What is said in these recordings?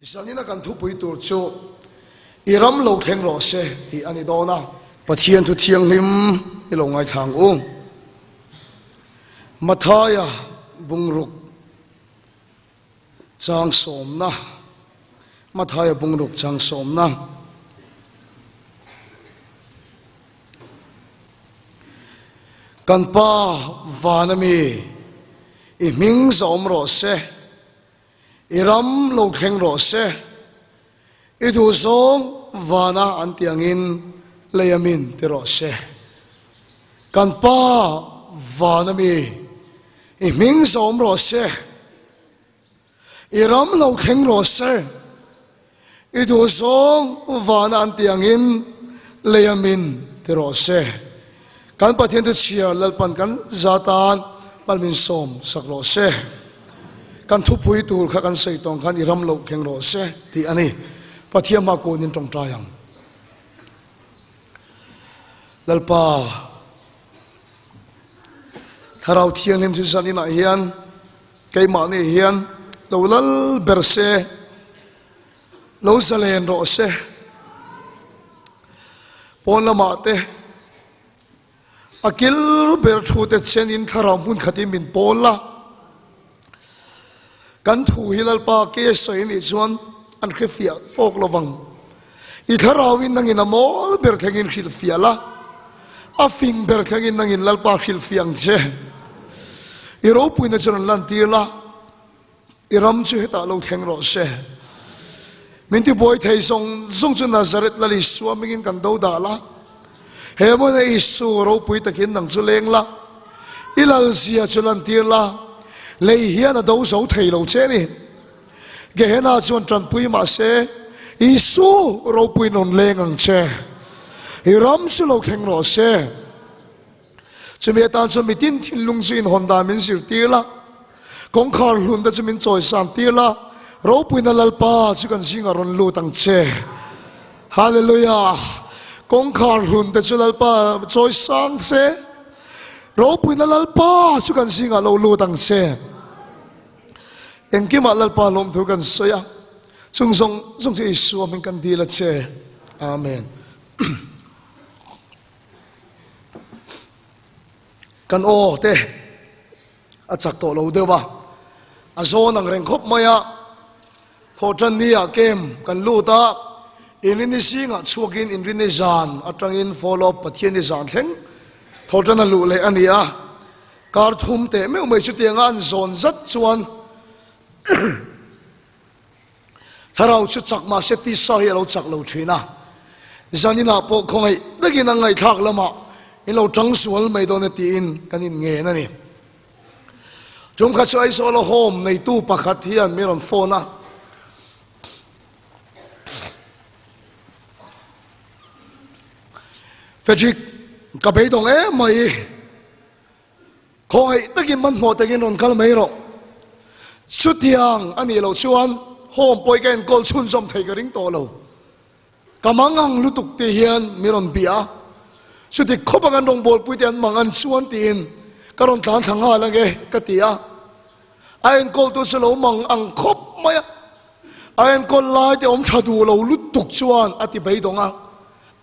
Zanina kan thupui tur chu I ram lo thleng rawh se tih a ni dawn a. Pathian thu thianghlim i lo ngaithla ang u. Mathaia bungruk chang sawmna Mathaia bungruk chang sawmna. Kan Pa vana mi i hming zawm rawh se. I ram lo thleng rawh se, i duhzawng vana an tih angin lei a min ti rawh se. Kan Pa vana mi, i hming zawm rawh se, i ram lo thleng rawh se, i duhzawng vana an tih angin lei a min ti rawh se. Kan Pathian chu chhiar Lalpan kan za tan mal min sawm sak rawh se. Kan thupui tur kha kan sawi tawng khan i ram loh thleng rawh se tih a ni. Pathian hma kunin tawngtai ang. Lalpa, Thlarau Thianghlim chu zaninah hian keimahni hian lo lal ber se, lo zalen rawh se. Pawn lamah te a kil ber thu te chenin thlarau hmun khatin min pawl a. Kan thu hi Lalpa ke a sawi anih chuan an hrefiah tawk lo vang. I thlarauin nangin a mawl ber thlengin hrilhfiah la, a fing ber thlengin nangin Lalpa hrilhfiah ang che. I ropuina chu rawn lantir la, i ram chu hetah lo thleng rawh se. Min tibuai thei zawng zawng chu Nazareth Lal Isua hmingin kan do dah la, he hmuna Isu ropui takin nang chu leng la, i lalzia chu lantir la, lei hian a do zo thei lo che a ni. Gehenna chuan tanpui mah se, Isu ropui nawn leng ang che. I ram chu lo thleng rawh se. Chumi atan chuan mitin thinlung chu inhawn dan min zirtir la, kawngkhar hlun te chu min chawisan tir la, ropuina Lalpa chu kan zingah rawn lut ang che. Hallelujah! Kawngkhar hlun te chu Lalpa chawisang se, ropuina Lalpa chu kan zingah lo lut ang che. Engkimah Lalpa lawmthu kan sawi a, chung zawng zawng chu Isua hming kan dil a che. Amen. Kan aw te a chak tawh lo deuh a, a zawn ang reng khawp mai a, thawhtan ni ah kem kan lut a, inrini zingah chhuakin inrini zan atangin follow up Pathian ni zan thleng thawhtan a luh leh a ni a. Kar thum teh meuh mai chutianga an zawn zat chuan thlarau chu chak mahse tisa hi a lo chak lo thin a. Zaninah pawh khawngaih takin a ngaihthlak lamah in lo tang sual mai dawn e tiin kan inngen a ni. Tumkhat chu Aizawl a home neitu pakhat hian min rawn phone a. Frederick, ka beidawng em mai. Khawngaih takin hmanhmawh takin rawn kal mai rawh. Chutiang a nih loh chuan home pawh i ka enkawl chhunzawm thei ka ring tawh lo. Ka mangang lutuk tih hian mi rawn bia a, chuti khawp ang an rawngbawlpui te an mangan chuan tiin ka rawn tlan thla nghal ange ka ti a. A enkawltu chu lo mang ang khawp mai a, a enkawl lai te awm tha duh lo lutuk chuan a ti beidawng a,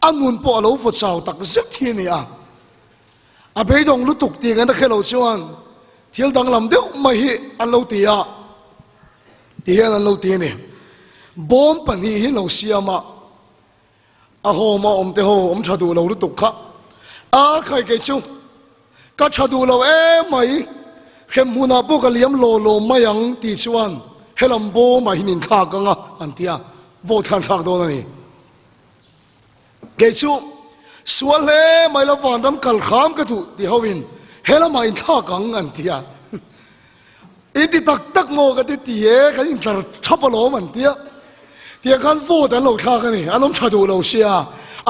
a nun pawh a lo vaw chau tak zet hi a ni a. A beidawng lutuk tih ngaihna khe lo chuan thil danglam deuh mai hi an lo ti a, ti hian an lo ti a ni. Bawm pahnih hi lo siam a, a hawm a awm te ho awm tha duh lo lutuk kha a khai kei chu ka tha duh lo em mai, hremhmunah pawh ka liam law law mai ang tih chuan helam bawmah hian inthlak ang a an ti a, vote khan thlak dawn a ni. Kei chu sual hle mai lo vanram kal hram ka duh ti ho in he lamah inthlak ang an ti a. In ti tak tak maw ka ti ti e kan intlar thap alawm an ti a. Tiang khan vote an lo thlak a ni, an awm tha duh lo sia.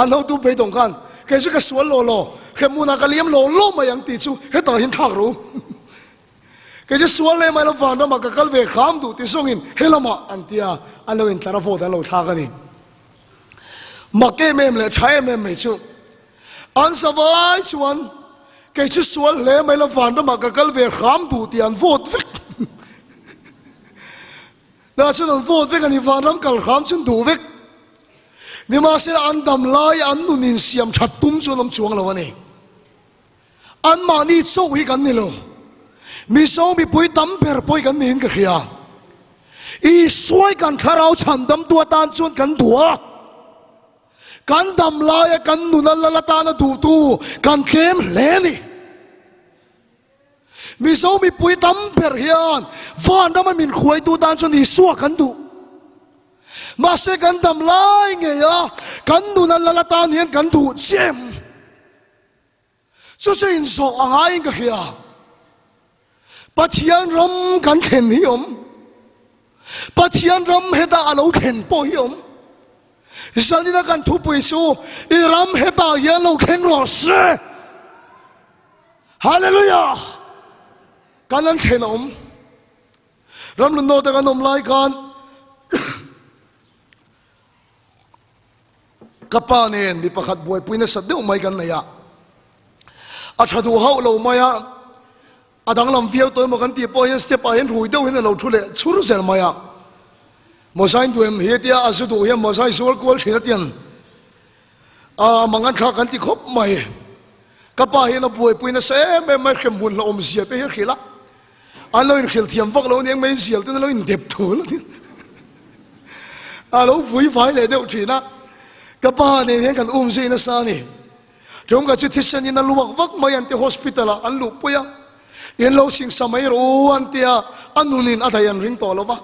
An hotu beidawng khan kei chu ka sual law law, hremhmunah ka liam law law mai ang tih chu hetah hian thlak rawh u. Kei chu sual leh mai lo vanramah ka kal ve hram duh ti zawngin he lamah an ti a, an lo intlar a vote an lo thlak a ni. Mak em em leh tha em em mai chu an zavai chuan kei chu sual hle mai la vanramah ka kal ve hram duh tih an vote vek. Lah chuan an vote vek a ni, vanram kal hram chu an duh vek. Nimahsela an dam lai an nun insiam that tum chu an awm chuang lo a ni. Anmahni chauh hi kan ni lo. Mizo mipui tam ber pawh hi kan niin ka hria. Isuai kan thlarau chhandamtu atan chuan kan duh a. Kan dam laia kan nuna lal atana duhtu kan tlem hle a ni. Mizo mipui tam ber hian vanrama min hruaitu tan chuan Isua kan duh. Mahse kan dam lai ngei a, kan nuna lal atan hian kan duh chiah em? Chu chu inzawh a ngaiin ka hria. Pathian ram kan thlen hi awm. Pathian ram hetah a lo thlen pawh hi awm. Zanina kan thupui chu i ram hetah hian lo thleng rawh se. Hallelujah! Kan an thlen a awm. Ramlun nawta kan awm lai khan Ka pa nen mi pakhat buaipui nasat deuh mai kan nei a, a tha duh hauh lo mai a, a danglam viau tawh emaw kan tih pawh hian step ah hian rui deuh hian a lo thu leh chhur zel mai a, Mawzain duhem hi tia a zu duh hian mawzai zual kual thin a tiang a mangan thlak kan ti khawp mai. Ka pa hian a buaipui nasa em em mai hrem hmun hlauhawm zia te hi a hrilh a, an lo inhrilh thiam vak lo aniang mai zial ten a lo indep thul a tin a lo vui vai leh deuh thin a, ka pa nen hian kan um zui nasa a ni. Tumka chu thisen in a luak vak mai an ti hospital ah an luhpui a, in lo singsa mai rawh u an ti a, a nun in a daih an ring tawh lo va,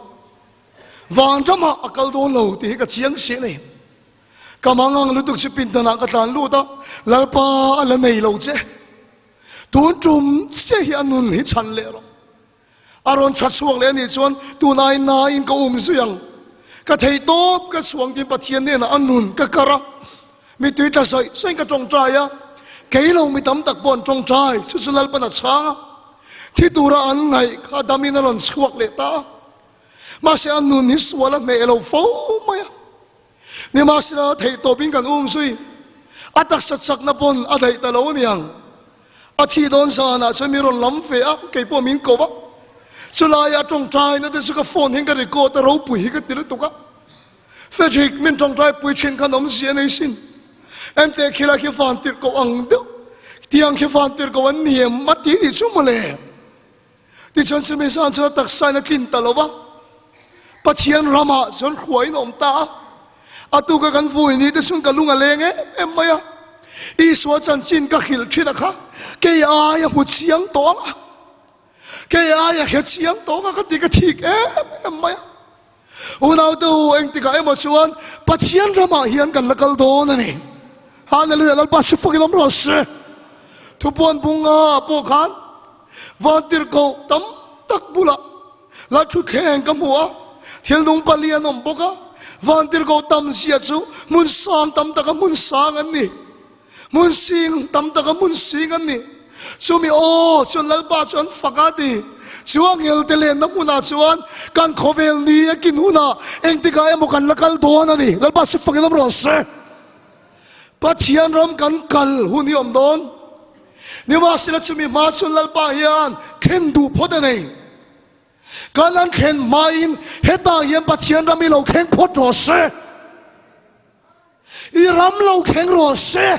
vanramah a kal dawn lo tih hi ka chiang si a ni. Ka mangang lutuk chu pindanah ka tlan lut a, Lalpa a la nei lo che. Tun tum che hi a nun hi chhan leh rawh. A rawn tha chhuak leh a nih chuan tunai nain ka um zui ang. Ka theih tawp ka chhuang tin Pathian hnenah a nun ka kar a. Mittui tla zawih zawih ka tawngtai a. Kei lo mi tam tak pawh an tawngtai, chu chu Lalpan a chhang a. Thi tura an ngaih kha damin a rawn chhuak leh ta a. Mahse a nun hi sual a hneh lo fo mai a. Nimahsela theihtawpin kan um zui. A taksa chakna pawn a daih ta lo aniang. A thi dawn zanah chuan min rawn lam ve a, kei pawh min ko va. Chulaia a tawngtaina te chu ka phone hian ka record a, ropui hi ka ti lutuk a. Frederick, min tawngtai pui thin khan awmzia nei sin. Enteh khilai khi van tirh koh ang deuh, tiang khi van tirh koh an ni em a ti nih chu mawle. Tichuan chumi zan chuan a taksa in a tlin ta lo va, Pathian ramah chuan hruaiin a awm ta a. A tuka kan vui ni te chuan ka lung a leng em em mai a. Isua chanchin ka hrilh thin a kha, kei aia hmu chiang tawh ang a, kei aia hre chiang tawh ang a ka ti ka thik em em mai a. Unaute u, engtikah emaw chuan Pathian ramah hian kan la kal dawn a ni. Hallelujah, Lalpa hre fawkin awm rawh se. Thupuan bunga pawh khan vantirhkoh tam tak bulah la thutthleng ka hmu a, thil nung pali an awm bawk a. Vantirhkoh tam zia chu hmun sang tam taka hmun sang an ni. Hmun sing tam taka hmun sing an ni. Chumi aw chuan Lalpa chu an fak a ti. Chu a ngelte lenna hmunah chuan kan khawvel ni a kin hunah engtikah emaw kan la kal dawn a ni. Lalpa chu fakin awm rawh se. Pathian ram kan kal hun hi awm dawn. Nimahsela chumi hma chuan Lalpa hian thlen duh phawt a nei. Kan an thlen hmain hetah hian Pathian ram hi lo thleng phawt rawh se. I ram lo thleng rawh se.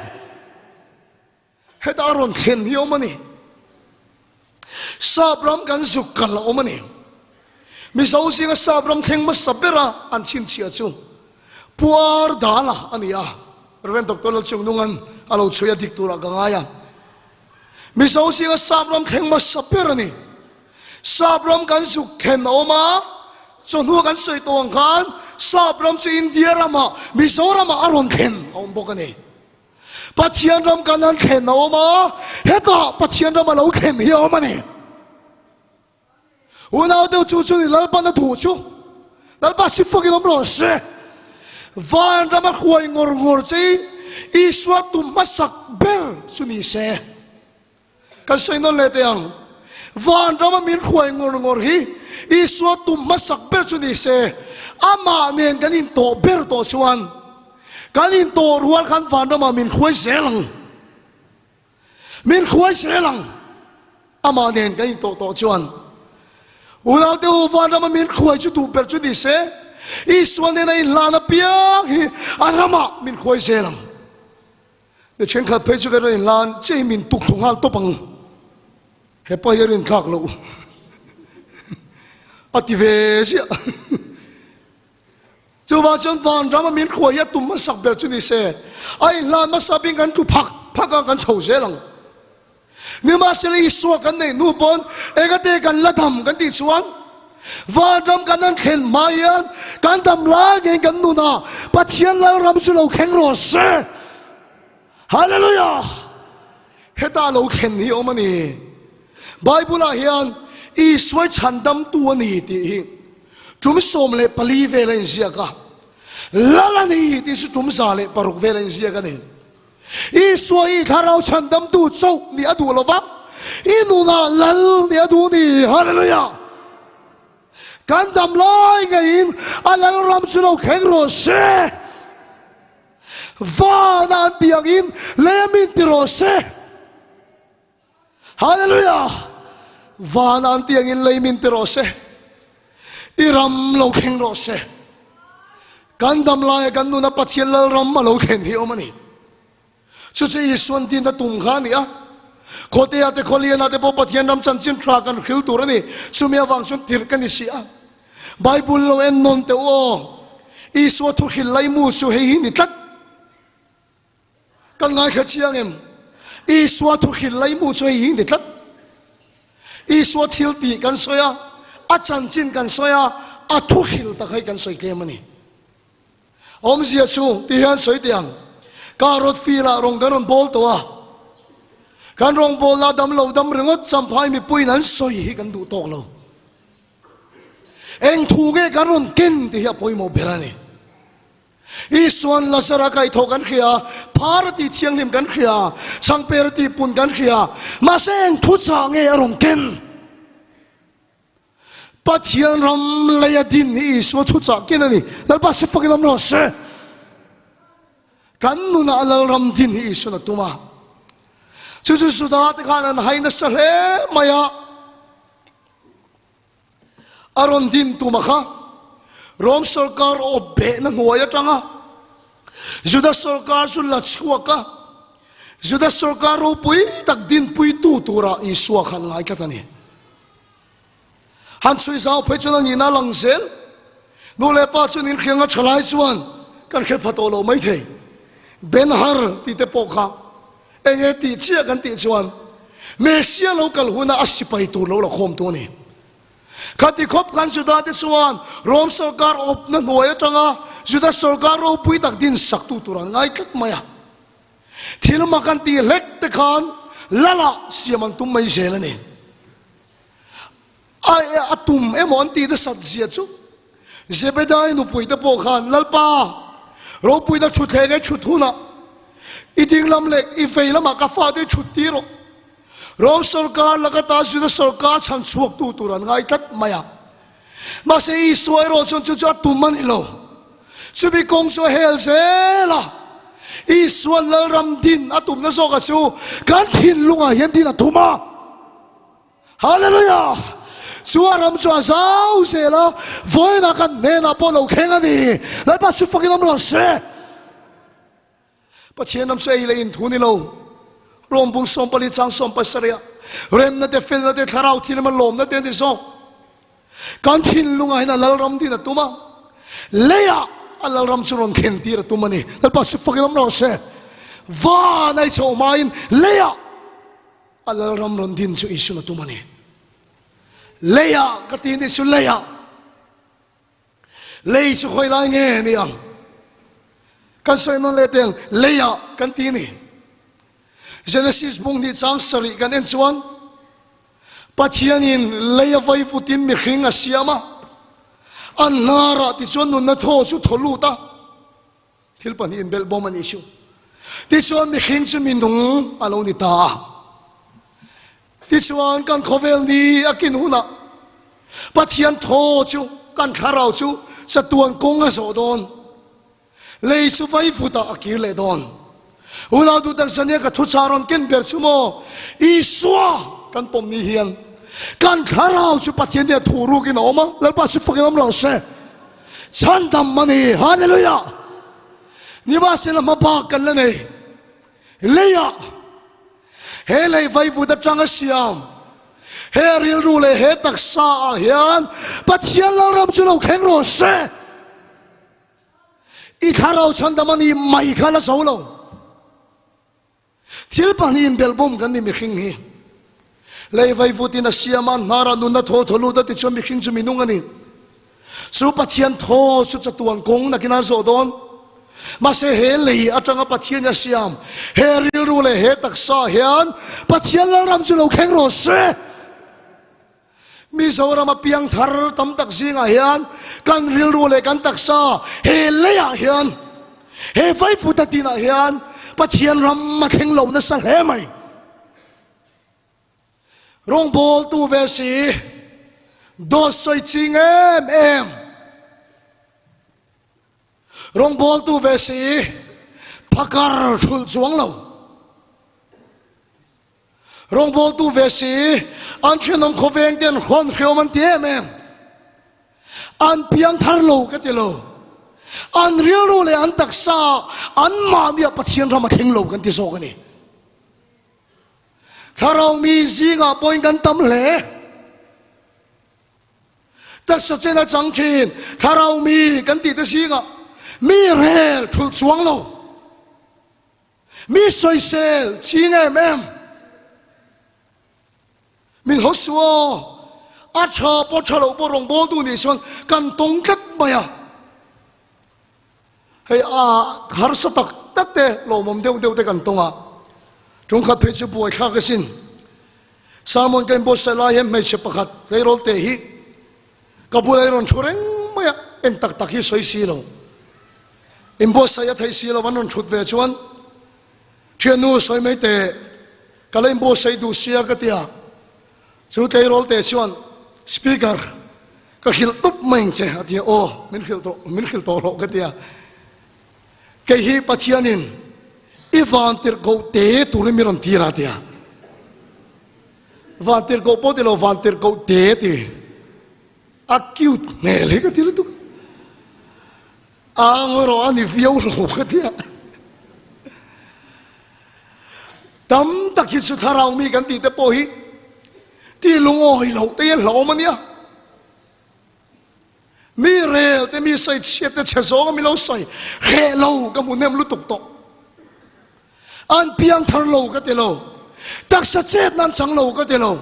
Heta a rawn thlen hi awm a ni. Sap ram kan zuk kal a awm a ni. Mizo zinga sap ram thleng hmasa bera an chhinchhiah chu Puar Dala a ni a. Rev. Doctor Lalchungnunga'n a lo chhui a dik turah ka ngai a. Mizo zinga sap ram thleng hmasa ber a ni. Sap ram kan zuk thlen a awm a, chawhnu kan sawi tawh ang khan Sap ram chu India ramah Mizoramah a rawn thlen a awm bawk a ni. Pathian ram kan han thlen a awm a, hetah Pathian ram a lo thlen hi a awm a ni. Unau deuh chu chu ni Lalpan a duh chu Lalpa si fakin awm rawh se. Van rama hruai ngawr ngawr che i Isua tum hmasak ber chu ni se. Kan sawi nawn leh teh ang. Vanrama min hruai ngawr ngawr hi Isua tum hmasak ber chu ni se, amah nen kan intawh ber tawh chuan kan intawh rual khan vanramah min hruai zel ang. Min hruai zel ang. Amah nen kan intawh tawh chuan. Unaute u, vanrama min khuai chu duh ber chu ni se, Isua nena inhlan apiang hi a ramah min khuai zel ang. Mi thenkhat phei chu kan rawn inhlan chiah hi min tuk thlu nghal tawp ang. Hepa hi a rinthlak loh a ti ve ziah. Chuvang chuan vanrama min khuai hi a tum hmasak ber chu ni se, a inhlan hmasa bing kan tlu phak phak a, kan chho zel ang. Nimahsela Isua kan neih hnu pawn engate kan la dam kan tih chuan vanram kan han thlen hma hian kan dam lai ngeiin kan nunah Pathian Lalram chu lo thleng rawh se. Hallelujah! Heta lo thlen hi awm a ni. Bible-ah hian Isua hi chhandamtu a ni tih hi tum 14 vel a inziak a, Lal a ni tih chu tum 106 vel a inziak a ni. Isua hi thlarau chhandamtu chauh nih a duh lo va, i nunah lal nih a duh ni. Hallelujah! Kan dam lai ngeiin a lalram chu lo thleng rawh se. Vana an tih angin lei a min ti rawh se. Hallelujah! Vana an tih angin lei min ti rawh se. I ram lo thleng rawh se. Kan dam laia kan nuna Pathian Lalram a lo thlen hi awm a ni. Chu chu Isuan din a tum kha a ni a. Khawtea te khawliana te pawh Pathian ram chanchin tha kan hril tur a ni. Chumi avang chuan tirh ka ni si a. Bible lo en nawn teh u aw. Isua thuhril laimu chu hei hi ni tlat. Kan ngaithla chiang em? Isua thuhril laimu chu hei hi ni tlat. Isua thil tih kan sawi a, a chanchin kan sawi a, a thuhril tak hei kan sawi tlem a ni. Awmzia chu ti hian sawi teh ang, Carrot field ah rawng kan rawn bawl tawh a, kan rawngbawlna dam lo dam ringawt champhai mipuiin an sawi hi kan duh tawk lo. Eng thu nge kan rawn ken tih hi a pawimawh ber a ni. Isuan Lazara kaihthawh kan hria, phar a tih thianghlim kan hria, chhangper a tih pun kan hria, mahse eng thuchah nge a rawn ken? Pathian ram lei a din hi Isua thuchah ken a ni. Lalpa si fakin awm rawh se. Kan nunah Lalram din hi Isuan a tum a. Chu chu Juda te khan an hai nasa hle mai a. A rawn din tuma kha Rom sorkar awp behna hnuai atanga Juda sorkar chu la chhuak a, Juda sorkar ropui tak dinpuitu tura Isua khan ngai tlat a ni. Han chhui zau phei chuan a nihna a lang zel. Nu leh pa chuan inhriang a tha lai chuan kan hre pha tawh lo maithei. Ben-Hur tih te pawh kha Enge tih chiah kan tih chuan Messia lo kal huna a sipai tur lo la khawm tu a ni. Khati khawp khan Juda te chuan Rom sorkar awpna hnuai atanga Juda sorkar ropui tak din sak tu tur an ngai tlat mai a. Thil mak an tih hlek te khan Lala siam an tum mai zel a ni. A a tum emaw an tih nasat zia chu Zebedai nupui te pawh khan Lalpa ropuina thutthleng ei thut hunah i dinglam leh i vei lamah ka fate i thut tir rawh. Rom sorkar laka ta Juda sorkar chhan chhuak tu tur an ngai tlat mai a. Mahse Isua erawh chuan chu chu a tum a ni lo. Chumi kawng chu a hel zel a. Isua Lalram din a tumna zawkah chu kan thinlungah hian din a tum a. Hallelujah! Chu a ram chu a zau zel a, vawiinah kan hnenah pawh lo thleng a ni. Lalpa chu fakin awm rawh se. Pathian ram chu ei leh in thu ni lo. Rom bung 14 chang 17 ah remna te felna te thlarau thil emaw lawmna te an ti zawk. Kan thinlungah hian a lalram din a tum a, leiah a lalram chu rawn thlen tir a tum a ni. Lalpa chu fakin awm rawh se. Van a i chhoh hmain leiah A lalram rawn din chu Isu'n a tum a ni. Leiah ka ti ni chu leiah. Lei chu khawi lai nge ni ang? Kan sawi nawn leh teng leiah kan ti ni. Genesis bung hnih chang sarih kan en chuan Pathianin lei a vai vutin mihring a siam a, an hnarah tichuan nunna thaw chu thaw lut a. Thil pahnih inbelh bawm a nih chu. Tichuan mihring chu mi nung a lo ni ta a. Tichuan kan khawvel ni a kin hunah Pathian thaw chu kan thlarau chu chatuan kawng a zawh dawn. Lei chu vaivutah a kir leh dawn. Unau duh tak zania ka thuchah rawn ken ber chu maw Isua kan pawm ni hian. Kan thlarau chu Pathian nia thu rukin a awm a, Lalpa chu fakin awm rawh se. Chhandam a ni. Hallelujah! Nimahsela hmabak kan la nei. Leiah he lei vaivut atanga siam he rilru leh he taksa ah hian Pathian Lalram chu lo thleng rawh se. I thlarau chhandam a ni mai kha la zo lo. Thil pahnihin belhbawm kan ni mihring hi. Lei vaivutin a siam a, hnarah nunna thaw thaw lut a ti chuan mihring chu minung a ni. Chu Pathian thaw chu chatuan kawng nakin a zawh dawn. Mahse he lei atanga Pathian a siam he rilru leh he taksa hian Pathian Lalram chu lo thleng rawh se. Mizoram a piang thar tam tak zingah hian kan rilru leh kan taksa he leiah hian he vaivuta tinah hian Pathian ram a thleng lo nasa hle mai. Rawngbawltu ve si, dawt sawi ching em em. Rawngbawltu ve si, phakar thulh chuang lo. Rawngbawltu ve si, an thenawm khawveng te an hrawn hreawm an ti em em. An piang thar lo ka ti lo. An rilru leh an taksa an mahni ah Pathian ram a thleng lo kan ti zawk a ni. Thlarau mi zingah pawhin kan tam hle. Taksa chen a chang thin thlarau mi kan tih te zingah mi rel thulh chuang lo. Mi sawisel ching em em. Min haw suh aw, a tha pawh tha loh pawh rawngbawltu nih chuan kan tawng tlat mai a. Hei a harsa tak tak te lawmawm deuh deuh te kan tawng a, tungkhat phei chu buaithlak asin. Sermon ka inbuatsaih lai hian hmeichhe pakhat tleirawl teh hi ka bulah i rawn thu reng mai a, eng tak tak hi sawi si lo. Inbuatsaih a theih si lo an rawn thut ve chuan thiannu sawi mai teh ka la inbuatsaih duh sia ka ti a, chu tleirawl teh chuan speaker ka hrilh tup mai ang che a ti a, aw min hrilh tawh min hrilh tawh rawh ka ti a, kei hi Pathianin i vantirhkoh te turin min rawn tir a a ti a, vantirhkoh pawh ti lo vantirhkoh te ti. A cute hmel hi ka ti lutuk a, a ang erawh a ni viau lo ka ti a. Tam tak hi chu thlarau mi kan tih te pawh hi ti lungawi loh te hi a hlauhawm a nia. Mi rel te mi sawi chhiat te chhe zawng a mi lo sawi hreh lo ka hmu hnem lutuk tawh. An piang thar lo ka ti lo, taksa chet nan chang lo ka ti lo.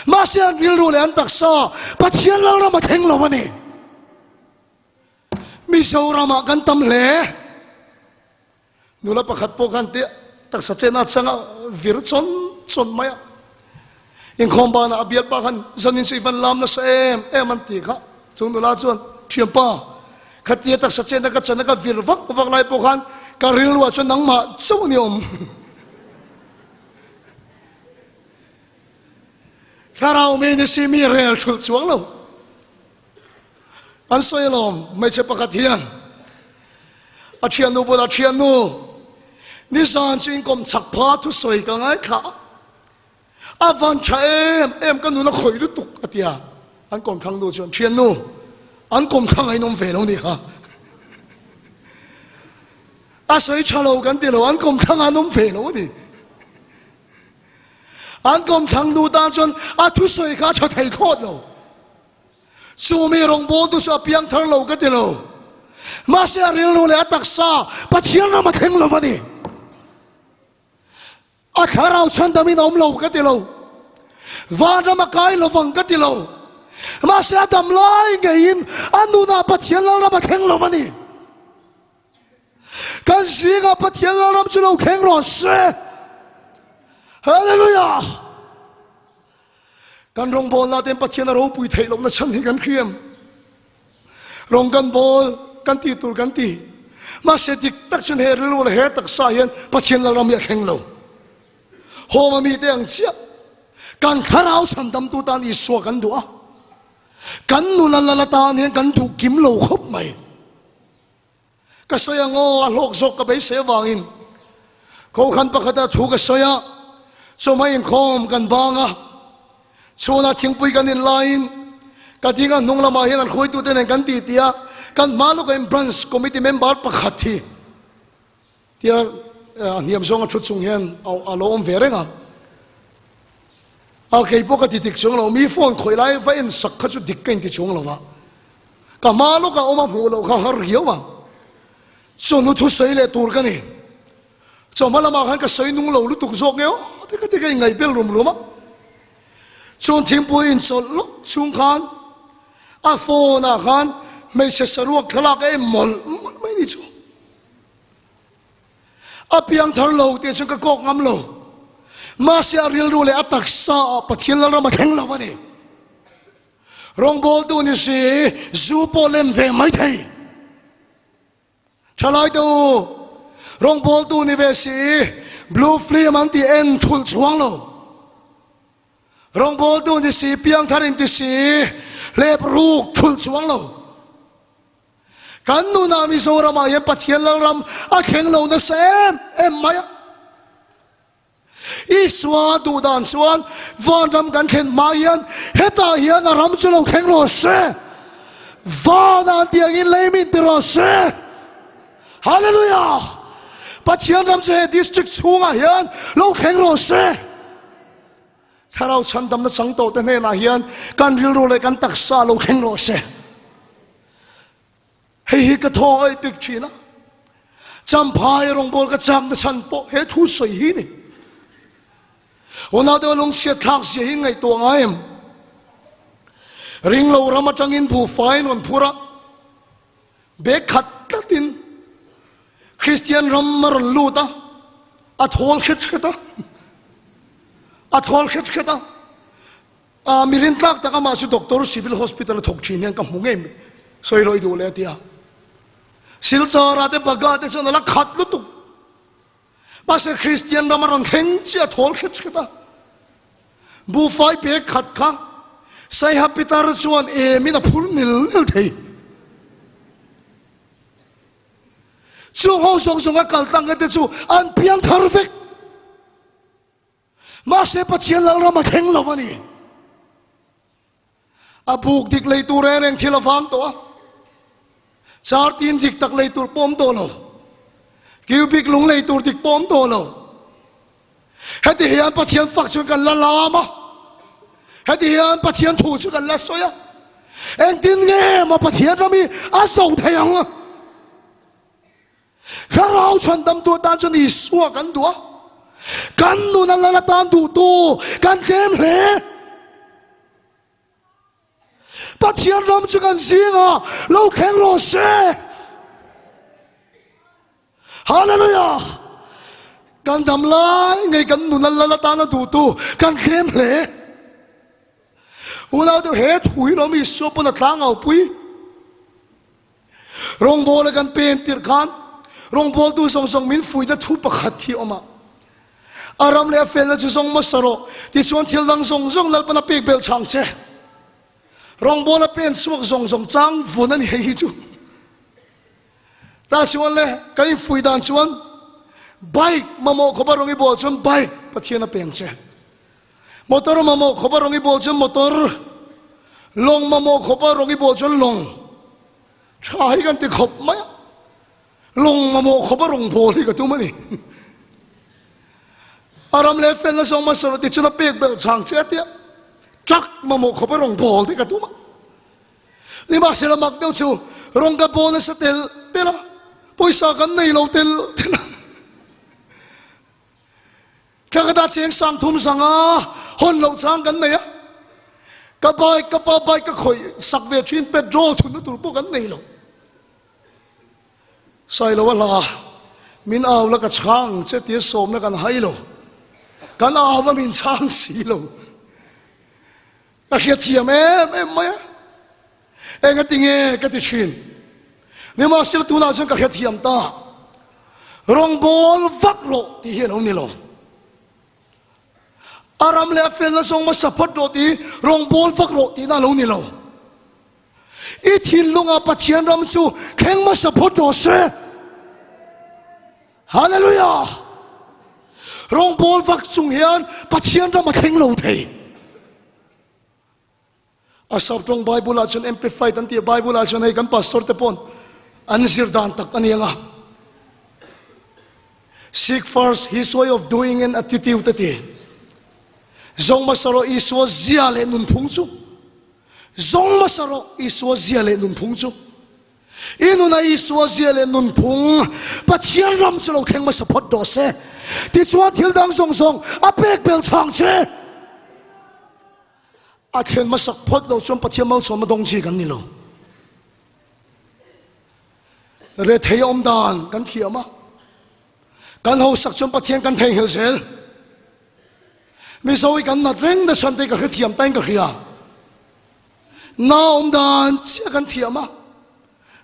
Mahse an rilru leh an taksa Pathian Lalram a thleng lo a ni. Mizoramah kan tam hle. Nula pakhat pawh khan te taksa chet a chang a vir chawn chawn mai a. Inkhawm banah a bialpa khan zanin chu i van lam nasa em em an ti kha. Chung nula chuan, Thianpa, khatia taksa chenna ka chana ka vir vak vak lai pawh khan ka rilruah chuan nangmah chauh ni awm. Thlarau mi ni si mi rel thulh chuang lo. An sawi alawm, hmeichhe pakhat hian a thiannu bulah, Thiannu, nizan chu inkawm chak pha thusawi ka ngaithla a. A van tha em em ka nun a khawih lutuk a ti a, an kawmthlang nu chuan thiannu an kawmthlang a inawm ve lo ni kha a sawi tha lo kan ti lo an kawmthlang an awm ve lo a ni an kawmthlang nu tan chuan a thusawi kha a tha thei thlawt lo chu mi rawngbawltu chu a piang thar lo ka ti lo mahse a rilru leh a taksa Pathian ram a thleng lo a ni. A thlarau chhandamin a awm lo ka ti lo, vanram a kai lo vang ka ti lo, mahse a dam lai ngeiin a nunah Pathian Lalram a thleng lo a ni. Kan zingah Pathian Lalram chu lo thleng rawh se. Hallelujah! Kan rawngbawlna ten Pathian a ropui theih lohna chhan hi kan hriam. Rawng kan bawl, kan tih tur kan ti. Mahse dik tak chuan he rilru leh he taksa hian Pathian Lalram hi a thleng lo. Hawma mite ang chiah kan thlarau chhandamtu tan Isua kan duh a, kan nula lal atan hian kan duh kim lo khawp mai. Ka sawi ang aw, a hlawk zawk ka beisei avangin Kohhran pakhata thu ka sawi a, chawhmai inkhawm kan bang a. Chhunah thingpui kan in laiin ka ding a, hnung lamah hian an hruaitute nen kan ti ti a, kan hma lawkah hian Branch Committee member pakhat hi tia a hniam zawnga thu chung hian a lo awm ve reng a. A kei pawh ka ti dik chuang lo, mi phone khawih lai va en sak kha chu dik ka inti chuang lo va, ka hma lawkah awm a hmuh loh kha har riau a, chawhnu thusawi leh tur ka ni. Chawhma lamah khan ka sawi nung lo lutuk zawk nge aw te ka ti ka inngaih bel rum rum a. Chuan thingpui inchawlh lawk chhung khan a phone ah khan hmeichhe saruak thlalak a en mawlh mawlh mai ni chu. A piang thar lo tih chuan ka kawk ngam lo. Mahse a rilru leh a taksa ah Pathian Lalram a thleng lo a ni. Rawngbawltu ni si zu pawh lem ve mai thei. Thalai te u, rawngbawltu ni ve si, blue film an ti en thulh chuang lo. Rawngbawltu ni si, piangthar in ti si, hlep ruk thulh chuang lo. Kan nunah Mizoramah hian Pathian Lalram a thleng lo nasa em em mai a. Isua duh dan chuan vanram kan thlen hma hian hetah hian a ram chu lo thleng rawh se. Vanah tiangin lei min ti rawh se. Hallelujah! Pathian ram chu he district chhungah hian lo thleng rawh se. Thlarau chhandamna chang tawhte hnenah hian kan rilru leh kan taksa lo thleng rawh se. Hei hi ka thaw aih pek thin a, Champhai rawngbawl ka chak na chhan pawh he thu sawi hi ni. Unau deuh lungchhiat thlak zia hi ngaihtuah ngai em? Ringlo ram atangin buhfai in rawn phur a, bag khat tlatin Kristian ram a rawn lut a, a thawl hret hret a, a thawl hret hret a. A mi rintlak tak amah chu Doctor Civil Hospital a thawk thin hian ka hmu ngei mai. Sawi rawih duh leh a ti a. Silchar-ah te Bagha te chuan a la khat lutuk. Mahse Kristian ram a rawn thleng chiah a thawl hret hret a. Buhfai bag khat kha Saiha Pitar chuan emin a phur nil nil thei. Chung ho zawng zawng a kal tlang te chu an piang thar vek. Mahse Pathian Lalram a thleng lo a ni. A buk dik lei tur reng reng thil a vang tawh a. Char tin dik tak lei tur pawh awm tawh lo. Cubic lung lei tur dik pawh awm tawh lo. Heti hian Pathian fak chu kan la lam a. Heti hian Pathian thu chu kan la sawi a. Engtin nge maw Pathian ram hi a zo thei ang? Thlarau chhandamtu atan chuan Isua kan duh a, kan nun a lal atan duhtu kan tlem hle. Pathian ram chu kan zingah lo thleng rawh se. Hallelujah! Kan dam lai ngei kan nun a lal atana duhtu kan tlem hle. Unau deuh he thu hi lawm Isua pawn a tlangau pui. Rawngbawla kan pen tirh khan rawngbawltu zawng zawng min fuihna thu pakhat hi a awm a. A ram leh a felna chu zawng hmasa rawh, tichuan thil dang zawng zawng Lalpan a pek belh chhang che. Rawngbawla pen chhuak zawng zawng chang vun a ni hei hi chu. Tah chuan le kan infuih dan chuan bike mamawh khawpa rawng i bawl chuan bike Pathian a peng che. Motor mamawh khawpa rawng i bawl chuan motor, lawng mamawh khawpa rawng i bawl chuan lawng. Tha hi kan ti khawp mai a, lawng mamawh khawpa rawng bawl hi ka tum a ni. A ram leh felna zawng hmasa rawh ti chuan a pek belh chang che a tia, truck mamawh khawpa rawng bawl te ka tum a. Nimahsela mak deuh chu rawng ka bawl nasa tel tel a, pawisa kan nei lo tel tel a. Thla ka dah cheng sang thum zanga hawn loh chang kan nei a, ka bike ka pa bike ka khawih sak ve thin petrol thunna tur pawh kan nei lo. Sailo a hla min au la ka chhang che tia sawmna kan hai lo, kan au va min chhang si lo. Ka hriatthiam em em mai a, engati nge ka ti thin. Nimahsela tunah chuan ka hriatthiam ta, rawngbâwl vak rawh tih hi a lo ni lo. A ram leh a felna zawng hmasa phawt rawh tih hi rawngbâwl vak rawh tihna a lo ni lo. I thinlungah Pathian ram chu thleng hmasa phawt rawh se. Hallelujah! Rawngbâwl vak chung hian Pathian ram a thleng lo thei. A Saptawng Bible ah chuan Amplified an tih Bible ah chuan hei kan pastor te pawn an zir dan tak a ni ang a. Seek first his way of doing and attitude a ti. Zawng hmasa rawh Isua zia leh nunphung chu. Zawng hmasa rawh Isua zia leh nunphung chu. I nuna Isua zia leh nunphung Pathian ram chu lo thleng hmasa phawt rawh se. Tichuan thil dang zawng zawng a pek bel chhang che. A thlen hmasak phawt lo chuan Pathian malsawmna dawng chi kan ni lo. Rethei awm dan kan thiam a, kan hausak chuan Pathian kan theihnghilh zel. Mizo hi kan nat reng na chhan te ka hrethiam tain ka hria. Na awm dan chiah kan thiam a,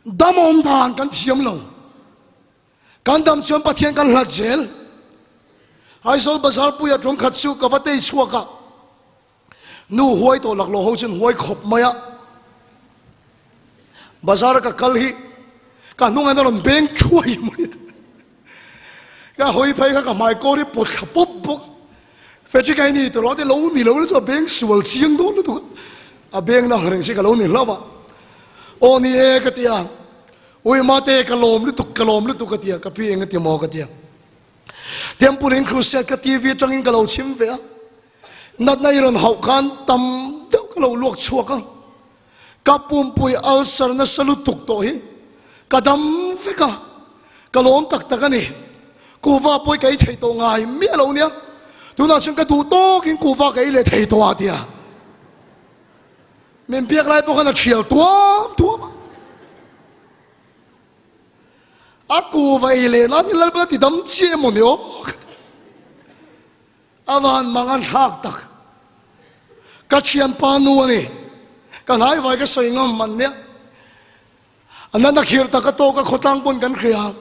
dam awm dan kan thiam lo. Kan dam chuan Pathian kan hlat zel. Aizawl bazar puia tum khat chu ka va tei chhuak a, nu huai tawh laklawh ho chuan huai khawp mai a. Bazar a ka kal hi ka hnungah a rawn beng thuai mai a. Ka hawi phei kha ka hmai kawr hi pawt thla pawp bawk. Frederick a ni tawh te lo ni lo chu a beng sual chiang dawn lutuk a. A beng na ang reng si ka lo ni hlauh a. Aw ni e ka ti a. Ui mate ka lawm lutuk ka lawm lutuk a ti a, ka pi eng a ti maw ka ti a. Temple in crusade ka TV atangin ka lo chhim ve a, natna i rawn hauh khan tam deuh ka lo luak chhuak a, ka pumpui ulcer nasa lutuk tawh hi ka dam vek a, ka lawm tak tak a ni. Kuhva pawh i ka ei thei tawh ngai miah lo nia, tunah chuan ka duh tawkin kuhva ka ei leh thei tawh a ti a. Min biak lai pawh khan a thial tuam tuam a. A kuva ei leh nan hi Lalpa ti dam chiah emaw ni aw. A van mang an thlak tak. Ka thianpa nu a ni. Ka hnai vai ka sawi ngam man nia. A nana khir tak a tawk a khawtlang pawn kan hria.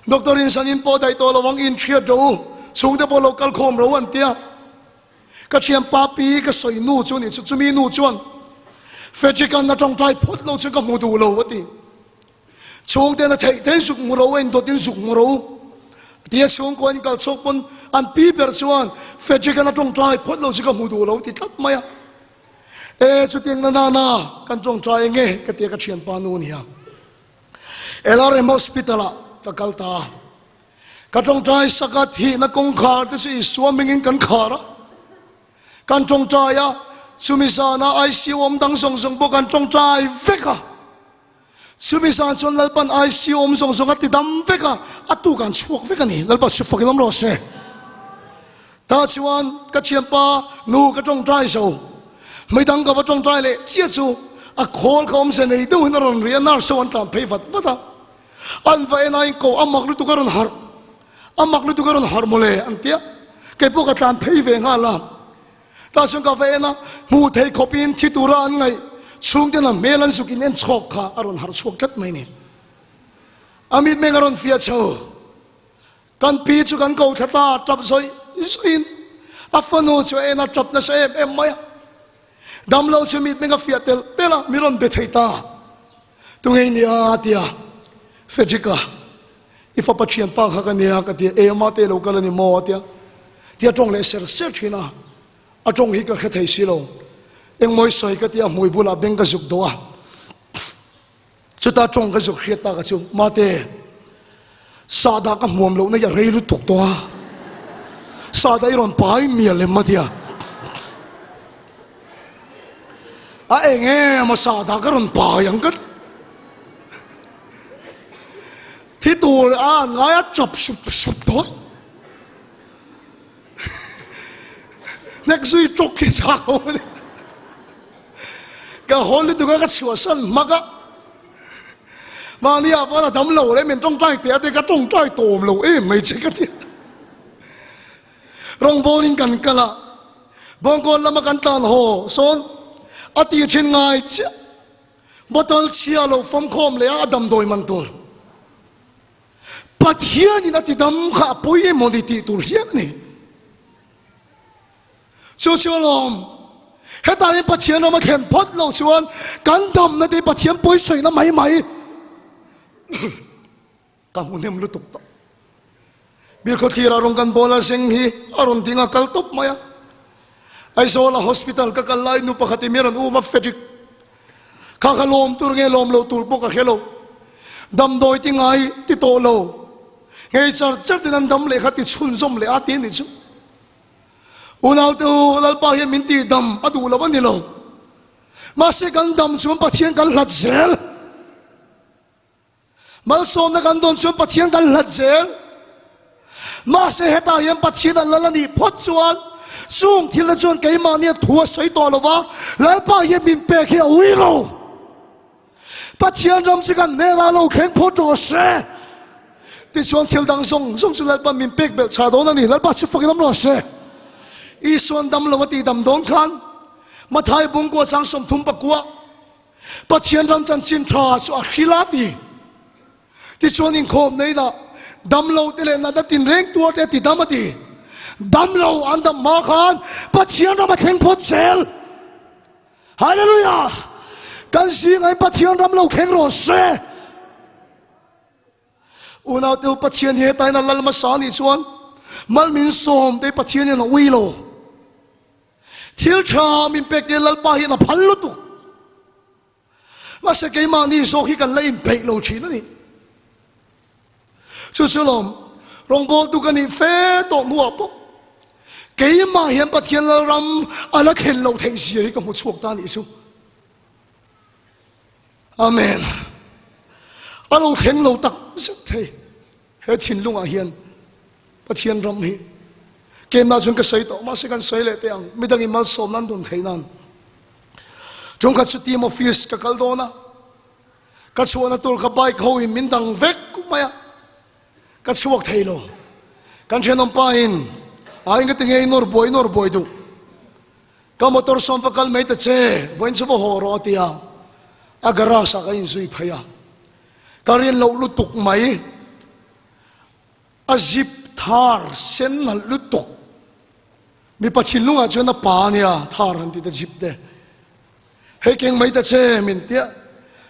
Doctor in san in pawh daih tawh lo ang in thiat ro u. Chhungte pawh lo kal khawm ro an tia. Ka thianpa pi ka sawi nu chu ni chu chumi nu chuan Frederick-a'n a tawngtai phawt lo chuan ka hmu duh lo a ti. Chhungte'n a theih theih zuk hmu ro a indawtin zuk hmu ro a ti a, chhungkua in kal chhuak pawn an pi ber chuan Frederick-a'n a tawngtai phawt lo chu ka hmu duh lo a ti tlat mai a. E chutiang na nana kan tawngtai enge ka ti a ka thianpa nu a ni a. LRM Hospital-ah ka kal ta a. Ka tawngtai sak a, thihna kawngkhar te chu Isua hmingin kan khar a. Kan tawngtai a, chumi zana ICU awm dang zawng zawng pawh kan tawngtai vek a. Chumi zan chuan Lalpan ICU awm zawng zawng a ti dam vek a, a tuk an chhuak vek a ni. Lalpa chu fakin awm rawh se. Tah chuan ka thianpa nu ka tawngtai zo, midang ka va tawngtai leh chiah chu a khawl ka awmze nei deuhin a rawn ri a, nurse ho an tlan phei vat vat a. An va en a in ko a mak lutuk a rawn harh, a mak lutuk a rawn harh mawle an tia. Kei pawh ka tlan phei ve nghal a. Tah chuan ka va en a, hmuh theih khawpin thi tura an ngaih chhungten a hmel an zuk in en chhawk kha a rawn harh chhuak tlat mai ni. A mitmeng a rawn fiah chho. Kan pi chu kan ko thla ta, tap zawih zawih in a fanu chu a en a, tap nasa em em mai a. Damlo chu mitmeng a fiah telh telh a, mi rawn be thei ta. Tunge i nia? a ti a. Frederick-a, I fapa thianpa kha ka nia ka ti a. Ema te lo kal a ni maw? a ti a. Tia tawng leh ser ser thin a. A tawng hi ka hre thei si lo. Engmawi sawi ka ti a, hmui bulah beng ka zuk dawh a. Chuta tawng ka zuk hriat tak a chu, Mate, sahdah ka hmuam lohna hi a rei lutuk tawh a. Sahdah i rawn pai mial em? a ti a. A eng em a sahdah ka rawn pai ang ka ti. Thi tur a an ngai a chap sup sup tawh. Hnek zui tawk hi chak awm a ni. Ka haw lutuk a ka chhuahsan hmak a. Mahni ah pawn a dam lo leh min tawngtai teh a te ka tawngtai tawm lo em mai che ka ti. Rawngbawlin kan kal a. Bawngkawn lama kan tlan haw sawn a ti thin ngai chiah. Bottle chhia lo fawmkhawm leh a a damdawi man tur. Pathianin a ti dam kha a pawi emaw ni tih tur hian a ni. Chu chu alawm, hetah hian Pathian ram a thlen phawt loh chuan kan damna te Pathian pawisawina mai mai. Ka hmu hnem lutuk tawh. Birkhawthlir ah rawn kan bawl a zeng hi a rawn ding a kal tawp mai a. Aizawla hospital ka kal lai nu pakhat in mi rawn um a Frederick kha ka lawm tur nge lawm lo tur pawh ka hre lo. Damdawi ti ngai ti tawh lo. Ngei char char tin an dam leh kha ti chhunzawm leh a ti a nih chu. Unaute u, Lalpa hian min tih dam a duh lo a ni lo. Mahse kan dam chuan Pathian kan hlat zel. Malsawmna kan dawn chuan Pathian kan hlat zel. Mahse hetah hian Pathian a lal a nih phawt chuan chung thilna chuan keimahnia thu a sawi tawh lo va, Lalpa hian min pek hi a ui lo. Pathian ram chu kan hnenah lo thleng phawt rawh se. Tichuan thil dang zawng zawng chu Lalpa min pek belh chah dawn a ni. Lalpa chu fakin awm rawh se. Isuan dam lo a tih dam dawn khan Mathai bungkua chang 34 Pathian ram chanchin tha chu a hril a ti. Tichuan inkhawm nei dah dam lo te leh natna tinreng tuar te a ti dam a ti. Dam lo an dam hma khan Pathian ram a thleng phawt zel. Hallelujah! Kan zingah in Pathian ram lo thleng rawh se. Unau te u Pathian hi hetain a lal hmasa anih chuan mal min sawm te Pathian hian a ui lo. Thil tha min pek te Lalpa hian a phal lutuk. Mahse keimahni zawk hi kan la inpeih lo thin a ni. Chu chu lawm rawngbawltu ka nih fe tawh hnuah pawh keimah hian Pathian Lalram a la thlen loh theih zia hi ka hmu chhuak ta a nih chu. Amen. A lo thleng lo tak zet thei he thinlungah hian Pathian ram hi keimah chuan ka sawi tawh mahse kan sawi leh teh ang midangin malsawmna an dawn theih nan. Tungkhat chu team office ka kal dawn a. Ka chhuahna tur ka bike ho in min dang vek mai a, ka chhuak thei lo. Kan thenawm pa in a eng ka ti nge i nawr buai nawr buai duh. Ka motor sawn va kal mai ta che, vawiin chu va haw rawh a ti a, a garage ah ka inzui phei a. Ka rin loh lutuk mai, a zip thar sen nalh lutuk. Mipa thinlungah chuan a pa ania thar han ti ta zip te. Hei keng mai ta che min tia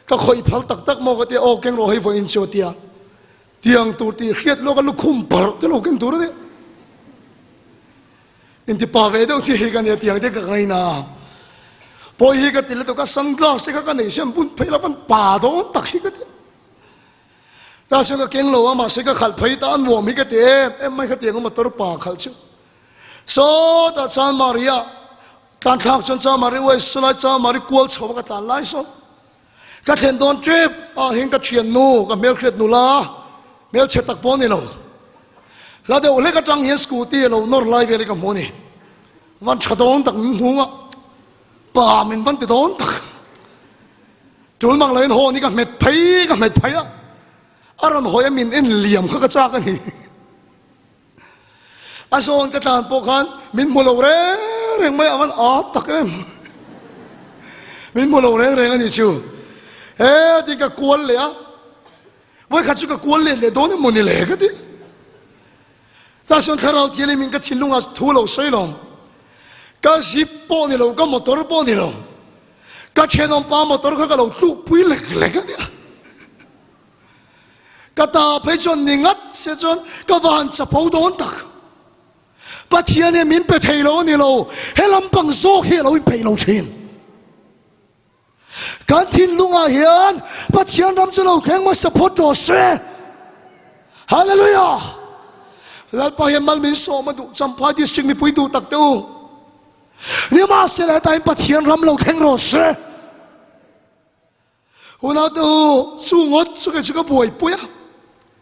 ka khawih phal tak tak maw ka tia aw keng rawh hei vawiin chu a tia tiang tur tih hriat lawk a lukhum parh te lo keng tur a ni inti pa ve deuh chi hi ka nia tiang te ka ngaina pawi hi ka ti lutuk a sunglass te kha ka nei siam bun phei lo van pa dawn tak hi ka ti ta chuan ka keng lo a mahse ka khalh phei ta a nuam hi ka ti em em mai kha tiang a motor pa khalh chu sawtah chuan Maria Tlan thlak chuan Chamari uai salai Chamari kual chho a ka tlan lai sawn ka thlen dawn tep ah hian ka thian nu ka hmelhriat nula hmelchhe tak pawh a ni lo hla deuh hlek atang hian scooty a lo nawr lai vel hi ka hmu a ni van tha dawn tak min hmung a pa min van ti dawn tak tul mang loin hawn hi ka hmet phei ka hmet phei a a rawn hawi a min en liam kha ka chak a ni. A zawn ka tlan pawh khan min hmu lo reng reng mai a van ât tak em. Min hmu lo reng reng a nih chu. He ti ka kual leh a. Vawikhat chu ka kual let leh dawn emaw ni le ka ti. Tah chuan thlarau thianghlim in ka thinlungah thu lo sawi lo. Ka zip pawh ni lo, ka motor pawh ni lo. Ka thenawm pa motor kha ka lo tlukpui lek lek a nia. Ka ta phei chuan ni ngat se chuan ka van chapo dawn tak. Pathian hian min pe thei lo a ni lo, he lampang zawk hi a lo inpeih lo thin. Kan thinlungah hian Pathian ram chu lo thleng hmasa phawt rawh se. Hallelujah! Lalpa hian mal min sawm a duh, Champhai District mipui duh tak te u. Nimahsela hetah hian Pathian ram lo thleng rawh se. Unau te u, chu ngawt chu kei chu ka buaipui a.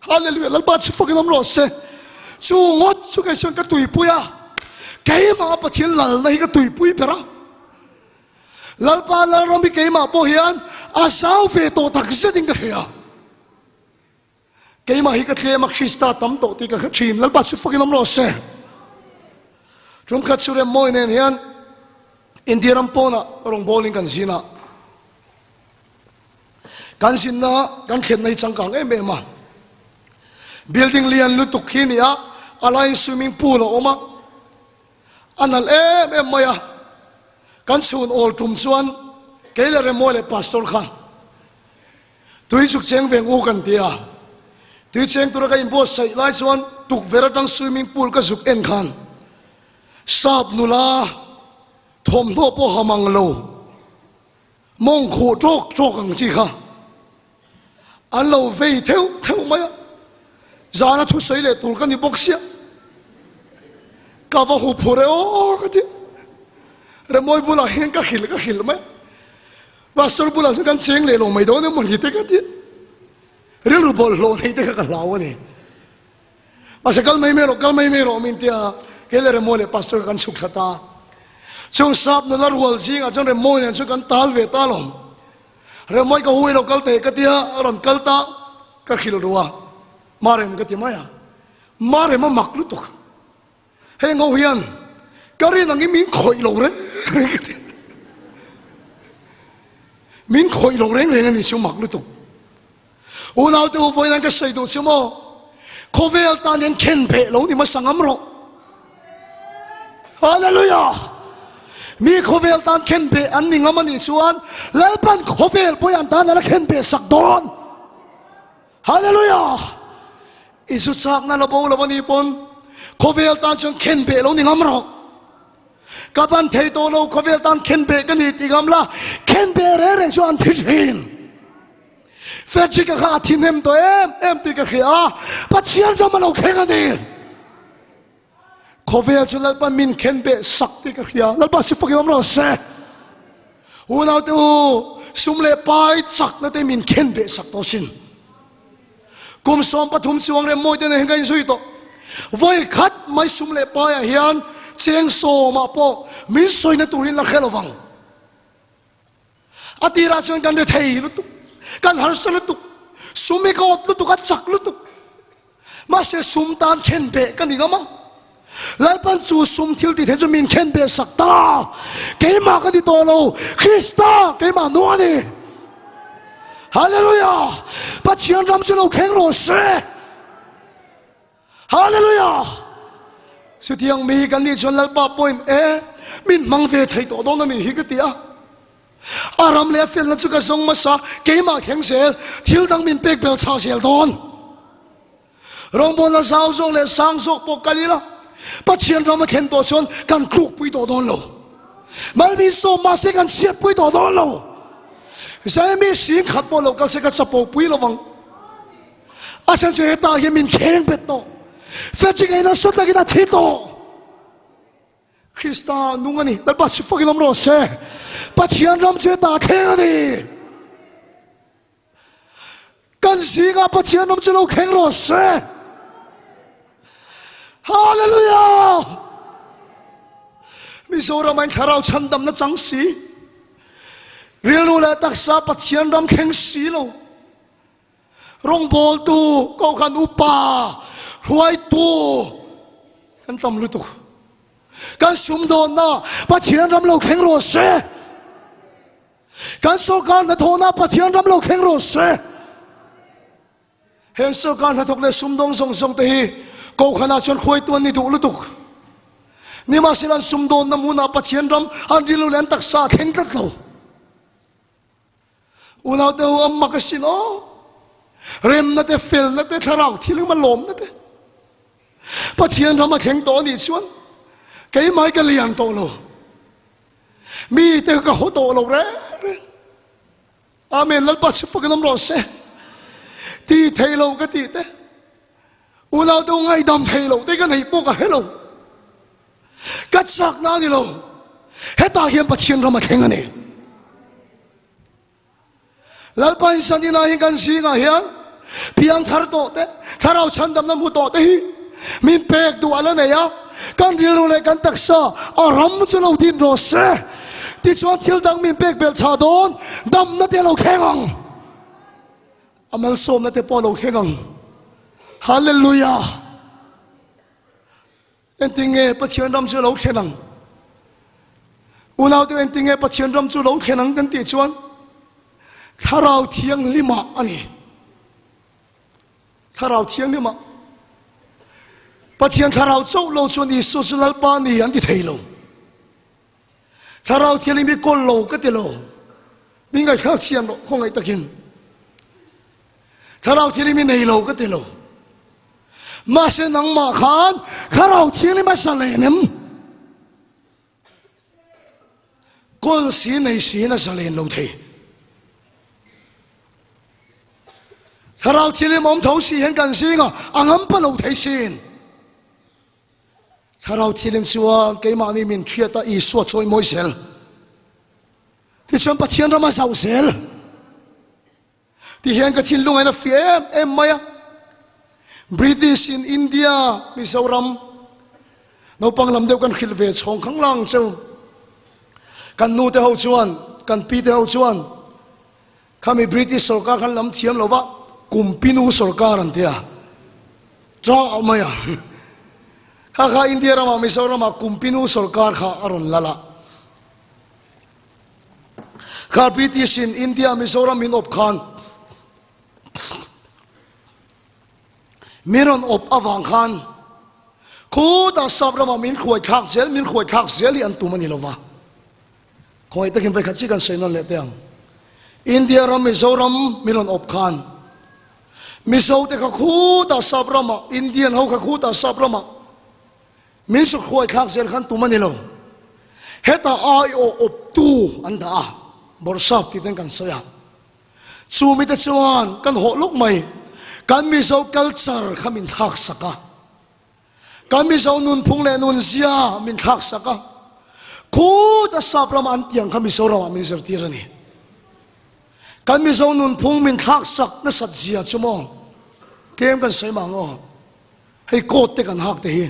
Hallelujah, Lalpa chu fakin awm rawh se. Chu ngawt chu kei chuan ka tuipui a. Keimah Pathian lalna hi ka tuipui ber a. Lalpa Lalram hi keimah pawh hian a zau ve tawh tak zetin ka hria. Keimah hi ka tlem a, Krista tam tawh tih ka hre thin. Lalpa chu fakin awm rawh se. Tumkhat chu Remmawi nen hian India ram pawnah rawngbawlin kan zin a. Kan zinna kan thlenna hi changkang em em a. Building lian lutuk hi ni a, a laiin swimming pool a awm a. A nalh em em mai a. Kan chhun awl tum chuan kei leh Remmawi leh Pastor khan Tui chuk cheng veng u kan ti a, tui cheng tura ka inbuatsaih lai chuan tukverh atang swimming pool ka zuk en khan sap nula. Thawmhnaw pawh ha mang lo, mawng khuh ṭawk ṭawk ang chi kha an lo vei theuh theuh mai a, zana thusawi leh tur ka ni bawk sia, ka va hu phur e aw ka ti. Remawi bulah hian ka hrilh ka hrilh mai a, Pastor bulah chuan kan cheng leh lo mai dawn emaw ni te ka ti. Rilru bawlhhlawh nei te kha ka hlau a ni. Mahse kal mai mai rawh, kal mai mai rawh min tia kei leh Remawi leh Pastor kan chhuk thla ta. Chung sap nula rual zingah chuan Remawi nen chuan kan tal ve ta alawm. Remawi ka hui lo kal teh ka tia a rawn kal ta ka hrilh ru a, Marem ka ti mai a, Marem a mak lutuk. Heng ho hian ka rin angin min khawih lo reng reng ka ti. Min khawih lo reng reng a ni chu mak lutuk. Unaute u vawiin ka sawi duh chu maw khawvel tan hian khen beh lo ni hmasa ngam rawh. Hallelujah! Mi khawvel tan khen beh an ni ngam a nih chuan Lalpan khawvel pawh an tan a la khen beh sak dawn. Hallelujah! I zu chakna la bo lo a nih pawn khawvel tan chuan khen beh lo ni ngam rawh. Ka ban thei tawh lo khawvel tan khen beh ka ni ti ngam la, khen beh reng reng chu an thi thin. Frederick-a kha a thi hnem tawh em em tih ka hria a, Pathian ram a lo thleng a ni. Khawvel chu Lalpa min khen beh sak tih ka hria, Lalpa si fakin awm rawh se. Unaute u, sum leh pai chakna te min khen beh sak tawh sin. Kum 13 chuang rem mawi te nen hian ka inzui tawh. Vawi khat mai sum leh paiah hian cheng sawmah pawh min sawina turin la hre lovang. A tirah chuan kan rethei lutuk, kan harsa lutuk, sum hi ka awt lutuk, a chak lutuk. Mahse sum tan khen beh ka ni ngam a. Lalpan chu sum thil tih theih chu min khen beh sak ta. Keimah ka ni tawh lo, Krista keimah nung a ni. Hallelujah! Pathian ram chu lo thleng rawh se. Hallelujah! Chutiang mi kan nih chuan Lalpa pawhin e, min hmang ve thei tawh dawn a nih hi ka ti a. A ram leh a felna chu ka zawng hmasa, keimah thleng zel, thil dang min pek bel chhah zel dawn. Rawngbawlna zau zawk leh sang zawk pawh kal ila, Pathian ram a thlen tawh chuan kan tlukpui tawh dawn lo. Malmi sawm mahse kan chhiatpui tawh dawn lo. Zaimi sing khat pawh lo kal se ka chapopui lovang. A chhan chu hetah hian min kheng bet tawh. Frederick a nasa takin a thi tawh. Krista nung a ni. Lalpa chu fakin awm rawh se. Pathian ram chu hetah a thleng a ni. Kan zingah Pathian ram chu lo thleng rawh se. Hallelujah! Mizoram ah thlarau chhandamna chang si. Rilru leh taksa Pathian ram thleng si lo. Rawngbawltu, Kohhran upa, hruaitu kan tam lutuk. Kan sumdawnna Pathian ram lo thleng rawh se. Kan sorkar hnathawhna Pathian ram lo thleng rawh se. Heng sorkar hnathawk leh sumdawng zawng zawng te hi Kohhranah chuan hruaitu an ni duh lutuk. Nimahsela an sumdawnna hmunah Pathian ram an rilru leh an taksa a thleng tlat lo. Unaute u a mak asin aw. Remna te, felna te, thlarau thianghlim a lawmna te. Pathian ram a thleng tawh anih chuan keimah hi ka lian tawh lo. Mi te ka haw tawh lo reng reng. Amen Lalpa chu fakin awm rawh se. Ti thei lo ka tih te. Unaute u ngaihdam thei lo te ka neih pawh ka hre lo. Ka chakna a ni lo. Hetah hian Pathian ram a thleng a ni. Lalpa in san inah hian kan zingah hian piang thar tawh te, thlarau chhandamna hmu tawh te hi min pek duh a la nei a. Kan rilru leh kan taksa a ram chu lo din rawh se. Tichuan thil dang min pek belh chhah dawn damna te a lo thleng ang. A malsawmna te pawh a lo thleng ang. Hallelujah! Engtinge Pathian ram chu a lo thlen ang? Unaute engtinge Pathian ram chu lo thlen ang kan tih chuan Thlarau Thianghlimah a ni. Thlarau Thianghlimah. Pathian Thlarau chauh lo chuan Isua chu Lalpa ni an ti thei lo. Thlarau Thianghlim hi kawl lo ka ti lo. Min ngaihthlak chian rawh khawngaih takin. Thlarau Thianghlim hi nei lo ka ti lo. Mahse nangmah khan Thlarau Thianghlim a sa leh nem. Kawl si nei siin a zalen lo thei. Thlarau Thianghlim awm tho si hian kan zinga a ngampa lo thei sin. Thlarau Thianghlim chuan keimahni min hriat a Isua chawi mawi zel. Tichuan Pathian rama zauh zel. Ti hian ka thinlung a fiah em em mai a. British in India, Mizoram, naupang lam deuh kan hrilh ve chhawng khang lang cheu. Kan nu te ho chuan, kan pi te ho chuan, khami British sorkar khan lam thiam lo va, Kumpinu sorkar an tia. Tah mai a. Kha kha India ramah Mizoramah Kumpinu sorkar kha a rawn lal a. Kha British in India Mizoram min awp khan min rawn awp avang khan khutah sap ramah min hruai thlak zel min hruai thlak zel hi an tum a ni lova. Khawngaih takin vawikhat chi kan sawi nawn leh teh ang. India ram Mizoram min rawn awp khan Mizo te kha khutah sap ramah Indian ho kha khutah sap ramah Min suk hruai thlak zel khan tum a ni lo. Heta aiawh awptu an dah a, Bawrhsap tih ten kan sawi a. Chu mite chuan kan hawh lawk mai. Kan Mizo culture kha min thlak sak a. Kan Mizo nunphung leh nunzia min thlak sak a. Khuta sap rama an tiang kha Mizoramah min zirtir a ni. Kan Mizo nunphung min thlak sak nasat zia chu maw? Tlem kan sawi mah ang aw. Hei coat te kan hak te hi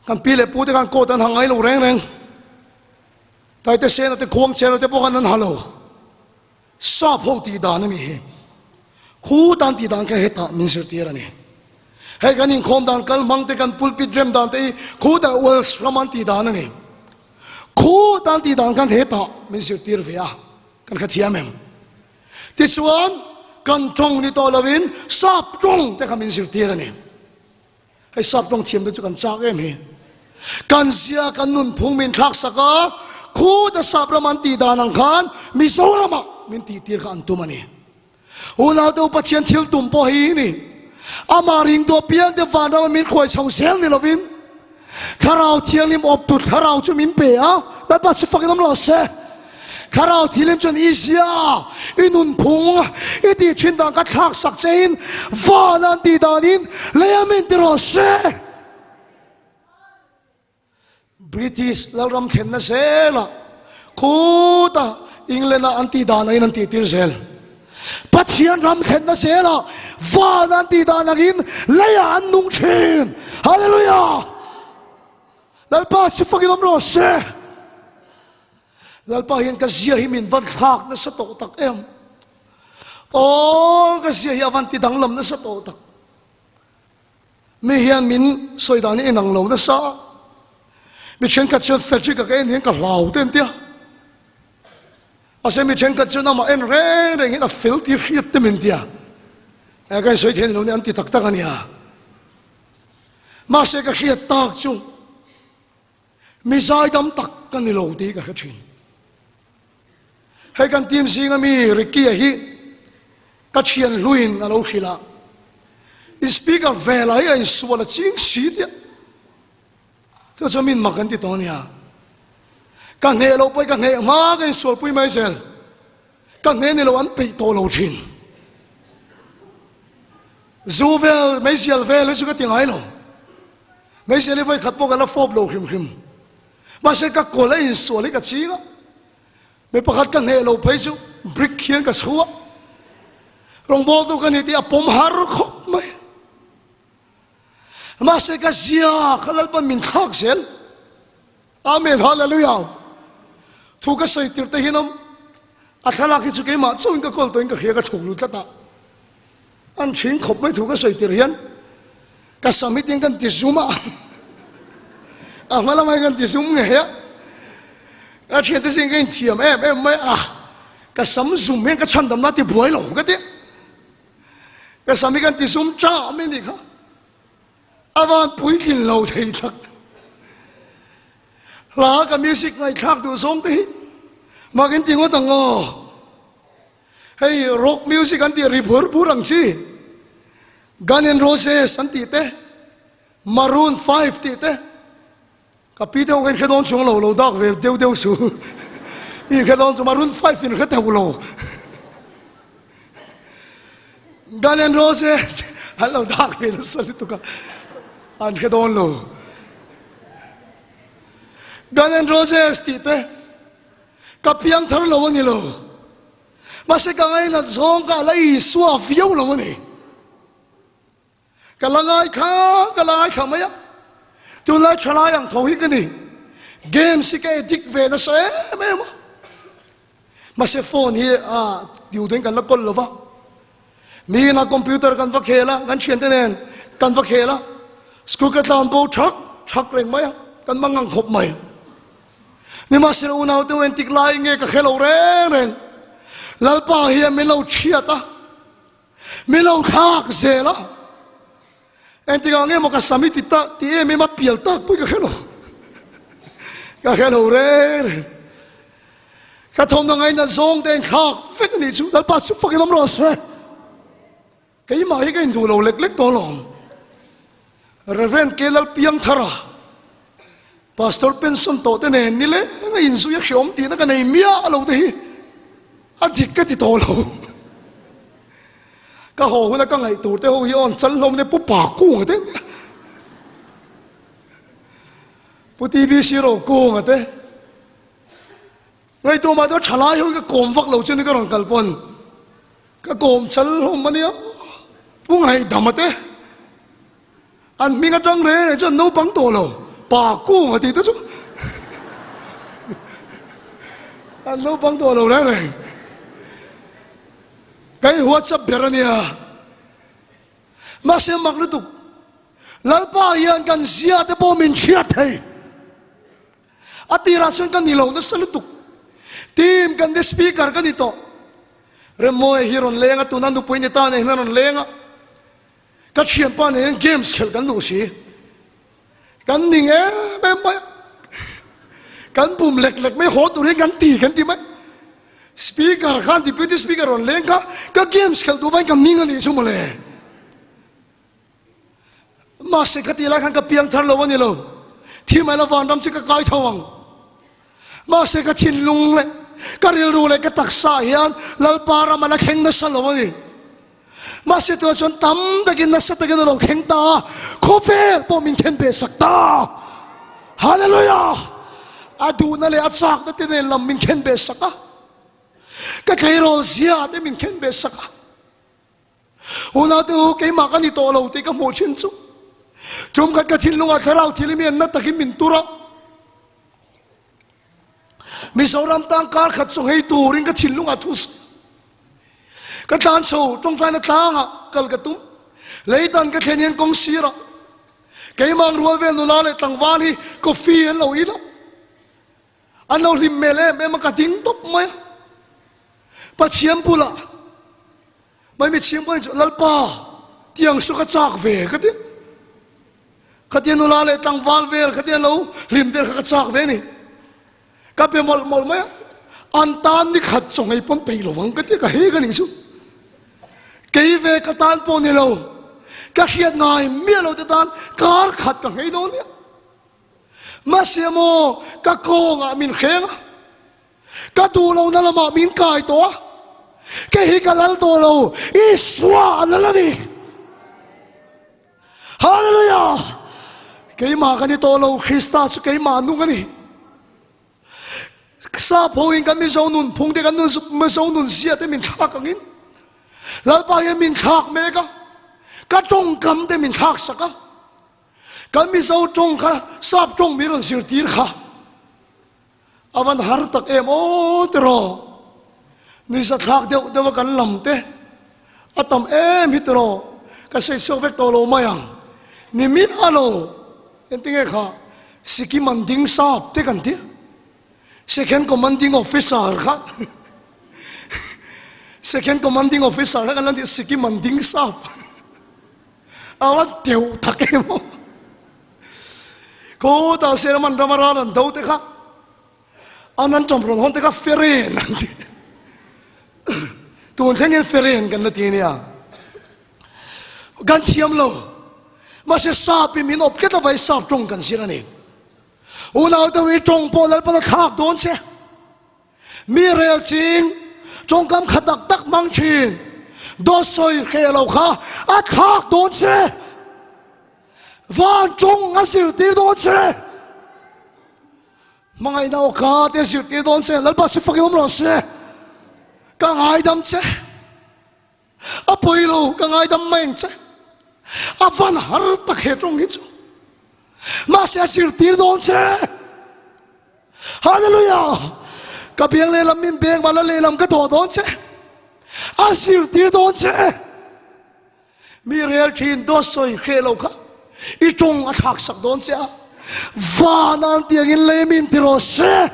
kan pi leh pu te khan coat an ha ngai lo reng reng. Taite sena te khuang chena te pawh khan an ha lo. Sap ho tih dan a ni hi. Khu tan tih dan kha hetah min zirtir a ni. Hei kan inkhawm dan kal hmang te kan pulpit rem dan te hi khu tah Wales ram an tih dan a ni. Khu tan tih dan khan hetah min zirtir ve a. Kan hrethiam em? Tichuan, kan tawng ni tawh lovin sap tawng te kha min zirtir a ni. Hei sap tawng thiam te chu kan chak em hi. Kan zia kan nunphung min thlak sak a, khuta sap ram an tih dan ang khan Mizoramah min tihtir kha an tum a ni. Unaute u Pathian thil tum pawh hei hi ni. Amah ringtu apiang te vanrama min khuai chho zel ni lovin Thlarau Thianghlim awptu Thlarau chu min pe a, Lalpa chu fakin awm lo se. Thlarau Thianghlim chuan i zia, i nunphung, i tih thin dan ka thlak sak chein van an tih danin lei a min ti rawh se. British lalram thlenna zelah khuta England-a an tih dan angin an tihtir zel. Pathian ram thlenna zelah van an tih dan angin leiah an nung thin. Hallelujah! Lalpa si fakin awm rawh se. Lalpa hian ka zia hi min van thlak nasa tawh tak em. Aw, ka zia hi a van ti danglam nasa tawh tak. Mi hian min sawi dan hi inang lo nasa a, mi thenkhat chuan Frederick-a ka en hian ka hlau te an ti a, mahse mi thenkhat chuan amah en reng reng hian a fel tih hriat te min ti a, eh ka insawi thei ni lo nia an ti tak tak a nia. Mahse ka hriat tak chu mi zaidam tak ka ni lo tih ka hre thin. Hei kan team zinga mi Ricky-a hi ka thian hluin a lo hrilh a, i speaker velah hi a insual a ching si tia chu chuan min mak an ti tawh a nia. Ka hneh loh pawh hi ka hneh hma ka insualpui mai zel, ka hneh ni lo an peih tawh lo thin. Zu vel, meizial vel hi chu ka ti ngai lo, meizial hi vawi khat pawh ka la fawp lo hrim hrim. Mahse ka kawl a insual hi ka ching a, mi pakhat ka hneh lo phei chu brick hian ka chhu a, rawngbawltu ka ni tih a pawm har khawp mai. Mahse ka zia kha Lalpan min thlak zel. Amen Hallelujah. Thu ka sawi tir te hian a thlalak hi chu keimah chauhin ka kawl tawhin ka hria ka thuk lut tlat a. An ṭhin khawp mai thu ka sawi tir hian ka sam hi tin kan ti zum a, a hma lamah hian kan ti zum ngei a, ka ṭhiante zing ka inthiam em em mai a, ka sam zum hian ka chhandamna ti buai lo ka ti, ka sam hi kan ti zum ṭah mai nih kha, a van puitlin lo thei tak. Hla ka music ngaihthlak duh zawng te hi mak in ti ngawt ang aw. Hei rock music an tih ri bur bur ang chi, Gun N Roses an tih te, Maroon 5 tih te. Ka pi te ho kha in hre dawn chuang lo, lo dak ve deuh deuh suh. I hre dawn chu Maroon 5 in hre teuh lo. Gun and Roses an lo dak ve nasa lutuk a, an hre dawn lo. Gun and Roses tih te ka piang thar lo a ni lo. Mahse ka ngainat zawng ka la Isua viau lo a ni. Ka la ngaithla, ka la ngaithla mai a. Tunlai thalai ang tho hi ka ni. Games hi ka addict ve nasa em em a. Mahse phone hi a tiu den kan la kawl lo va. Mi ina computer kan va khel a, kan thiante nen kan va khel a. School ka tlan bo thak thak reng mai a, kan mang ang khawp mai. Nimahsela unaute u entik lai nge ka hre lo reng reng. Lalpa hian min lo thiat a. Min lo thlak zel a, engtikah nge maw ka sam hi ti ta ti em em a pial tak pawh hi ka hre lo, ka hre lo reng reng. Ka thawmhnaw ngainat zawng te inthlak vek a nih chu, Lalpa chu fakin awm rawh se. Keimah hi ka induh lo lek lek tawh alawm. Reverend K Lalpiangthara, Pastor pension tawh te nen ni leng a inzui a hreawm tihna ka nei miah lo te hi a dik ka ti tawh lo. Ka haw huna ka ngaih tur te ho hi awn chal hlawm te Pu Pa Kunga te nia. Pu TBC Ro Kunga te. Ngaihtuah mah chuan thalai ho hi ka kawm vak lo chu ni ka rawn kal pawn. Ka kawm chal hlawm a nia. Pu Ngaihdama te. An hming atang reng reng chuan naupang tawh lo, pa kung a tih te chu an naupang tawh lo reng reng. Ka in WhatsApp ber a nia. Mahse mak lutuk, Lalpa hian kan zia te pawh min hriat thei. A tirah chuan ka ni lo nasa lutuk. Team kan ni speaker ka ni tawh. Remmawi hi rawn leng a, tuna nupui ni ta nen hian rawn leng a. Ka thianpa nen hian games khelh kan duh si. Kan ning em em mai a. Kan bum lek lek mai haw tur hian kan ti kan ti mai. Speaker khan deputy speaker rawn leng kha ka games khelh duh vain ka ning a nih chu mawle. Mahse ka tih lai khan ka piang thar lo a ni lo. Thi mai la vanram chu ka kai tho ang. Mahse ka thinlung leh ka rilru leh ka taksa hian Lalpa ram a la thleng nasa lo a ni. Mahse tunah chuan tam takin nasa takin a lo thleng ta a, khawvel pawh min then ve sak ta. Hallelujah! A duhna leh a chakna te nen lam min then ve sak a. Ka tleirawl zia te min then ve sak a. Unau te u, keimah ka ni tawh lo tih ka hmuh thin chu. Tumkhat ka thinlungah thlarau thil hi mi an na takin min tur a. Mizoram tan kar khat chu nghei turin ka thinlungah thu sawi. Ka tlan chho tawngtaina tlangah kal ka tum. Leitan ka thlen hian kawng sirah keimah ang rual vel nula leh tlangval hi coffee an lo in a. An lo hlim hmel em em a, ka ding tawp mai a. Pathian bulah mai mi chhing pawhin chu Lalpa tiang chu ka chak ve ka ti. Khatia nula leh tlangval vel khatia lo hlim vel kha ka chak ve ni. Ka be mawlh mawlh mai a, an tan ni khat chaw ngei pawn peih lovang ka ti a, ka hek a nih chu. Kei ve ka tan pawh ni lo, ka hriat ngai miah lo te tan kar khat ka nghei dawn nia. Mahse maw ka kawngah min hreng a, Ka duh lohna lamah min kai tawh a, kei hi ka lal tawh lo, Isua a lal a ni. Hallelujah! Keimah ka ni tawh lo, Krista chu keimah nung a ni. Sap hoin kan Mizo nun phung te kan nun Mizo nun zia te min thlak angin Lalpa hian min thlak mek a, ka tawngkam te min thlak sak a, kan Mizo tawng kha sap tawng min rawn zirtir kha. A van har tak em aw tiraw? Nuisa thlak deuh deuh a kan lam te a tam em hi tiraw? Ka sawi chhuak vek tawh lo mai ang. Ni miah lo engtinge kha Sikkim an ding sap te kan tia Second Commanding Officer kha Second Commanding Officer kha kan la ti Sikkim an ding sap a van teuh tak em aw. Khawtah Seraman rama ral an do te kha an an ṭam rawn hawn te kha feren an ti. Tun thlengin feren kan la ti nia. Kan thiam lo. Mahse sap in min awp tlat avai sap ṭawng kan zir a ni. Unau te i tawng pawh Lalpan a thlak dawn che. Mi rel ching, tawngkam kha tak tak hmang thin, dawt sawi hreh lo kha a thlak dawn che. Van tawng a zirtir dawn che. Hmangaihna aw ka te zirtir dawn che. Lalpa chu fakin awm rawh se. Ka ngaidam che. A pawi lo, ka ngaidam mai ang che. A van har tak he tawng hi chu. Mahse a zirtir dawn che. Hallelujah! Ka biang lehlam min beng mah la lehlam ka dawh dawn che. A zirtir dawn che. Mi rel thin dawt sawi hreh lo kha i tawng a thlak sak dawn che a. Van an tiangin lei min ti rawh se.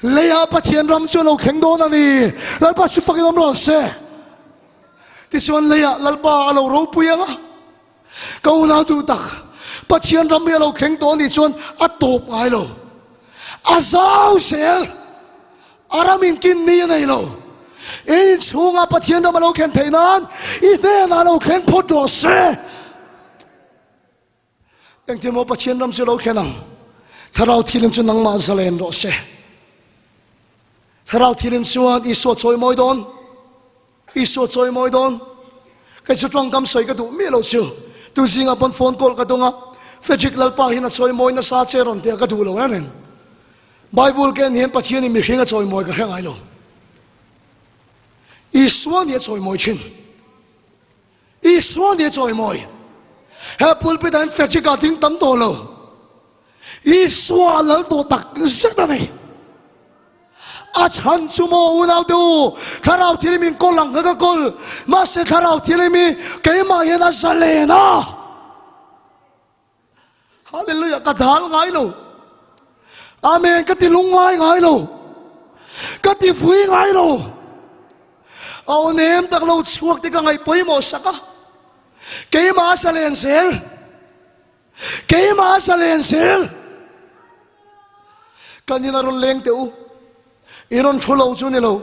Leiah Pathian ram chu a lo thleng dawn a ni. Lalpa chu fakin awm rawh se. Tichuan leiah Lalpa a lo ropui ang a. Ka unau duh tak, Pathian ram hi a lo thleng tawh a nih chuan a tawp ngai lo. A zau zel. A ram inkin ni a nei lo. In inchhungah Pathian ram a lo thlen theih nan i hnenah lo thleng phawt rawh se. Engtin maw Pathian ram chu lo thlen ang? Thlarau Thilim chu nangmah zalen rawh se. Thlarau Thilim chuan Isua chawi mawi dawn. Isua chawi mawi dawn. Kei chu tawngkam sawi ka duh miah lo chu. Tu zingah pawn phone call ka dawng a, Frederick Lalpa hian a chawi mawi nasa che rawn tia ka duh lo reng reng. Bible ka en hian Pathianin mihring a chawi mawi ka hre ngai lo. Isua nih a chawi mawi thin. Isua nih a chawi mawi. He pulpit ah hian Frederick a ding tam tawh lo. Isua a lal tawh tak zet a ni. A chhan chu maw unau te u, Thlarau Thianghlim in kawl ang kha ka kawl, mahse Thlarau Thianghlim hi keimah hian a zalen a. Hallelujah, ka dal ngai lo. Amen, ka ti lungngai ngai lo. Ka ti vui ngai lo. A aw nem tak lo chhuak te ka ngaih pawimawh sak a. Keimah a zalen zel. Keimah a zalen zel. Kan in a rawn leng teh u. I rawn thu lo chu ni lo.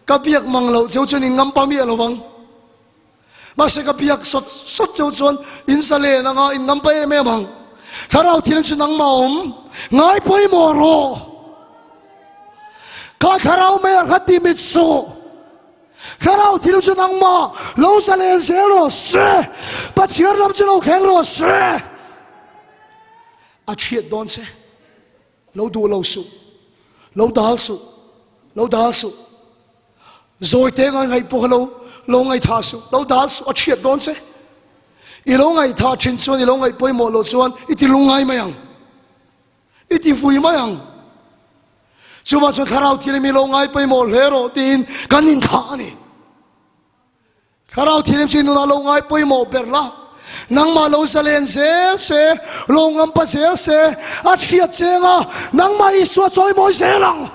Ka biak mang loh cheu chuan in ngam pa miah lo vang. Mahse ka biak sawt sawt cheu chuan in zalen anga in ngam pa em em ang. Thlarau thianghlim chu nangmah awm ngai pawimawh rawh. Kha thlarau mai ah kha ti mit suh. Thlarau thil chu nangmah lo zalen zel rawh se, Pathian ram chu lo thleng rawh se. A thiat dawn che, lo duh lo suh, lo dal suh, lo dal suh. Zawi te ngai ngaih pawh lo, lo ngaihthah suh, lo dal suh, a thiat dawn che. I lo ngaihthah thin chuan, i lo ngaih pawimawh loh chuan i ti lungngai mai ang. I ti vui mai ang. Chuvang chuan Thlarau Thianghlim hi lo ngai pawimawh hle rawh tiin kan inthlah a ni. Thlarau Thianghlim chu nunah lo ngai pawimawh ber la, nangmah lo zalen zel se, lo ngampa zel se, a hriat cheng a, nangmah Isua chawimawi zel ang.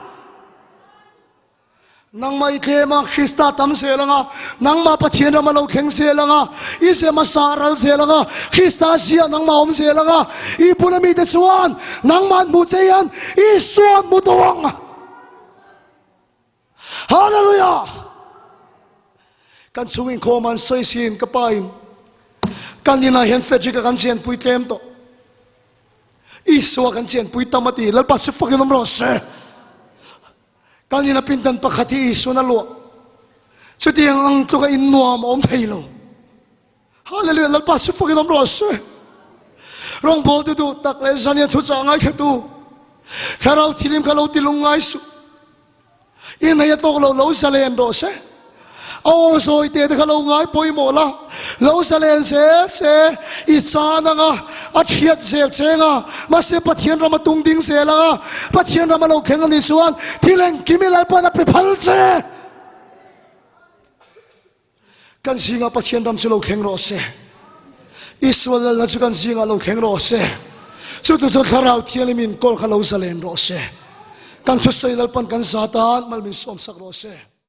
Nangmah i tlem a, Krista tam zel ang a, nangmah Pathian ram a lo thleng zel ang a, i zem a sah ral zel ang a, Krista zia nangmah awm zel ang a, i bula mite chuan nangmah an hmuh che hian Isua an hmu tawh ang. Hallelujah! Kan chhung inkhawm an sawi sin ka pa in kan inah hian Frederick a kan chianpui tlem tawh. Isua kan chianpui tam a ti, Lalpa chu fakin awm rawh se. Kan ina pindan pakhat hi Isuan a luah. Chutiang ang tluka in nuam a awm thei lo. Hallelujah, Lalpa si fakin awm rawh se. Rawngbawltu duh tak leh zanian thuchah ngaithlatu Thlarau thilim kha lo ti lungngai suh. I nei a tawk lo lo zalen rawh se. Aw zawi te te kha lo ngai pawimawh la, lo zalen zel se, i chan anga, a thiat zel cheng a, mahse Pathian ram a tung ding zel anga, Pathian ram a lo thleng anih chuan thil engkim i Lalpa'n a pe phal che. Kan zingah Pathian ram chu lo thleng rawh se. Isual lalna chu kan zingah lo thleng rawh se. Chu tu chu Thlarau Thianghlim in kawl kha lo zalen rawh se. Kan thusawi Lalpa'n kan za tan mal min sawmsak rawh se.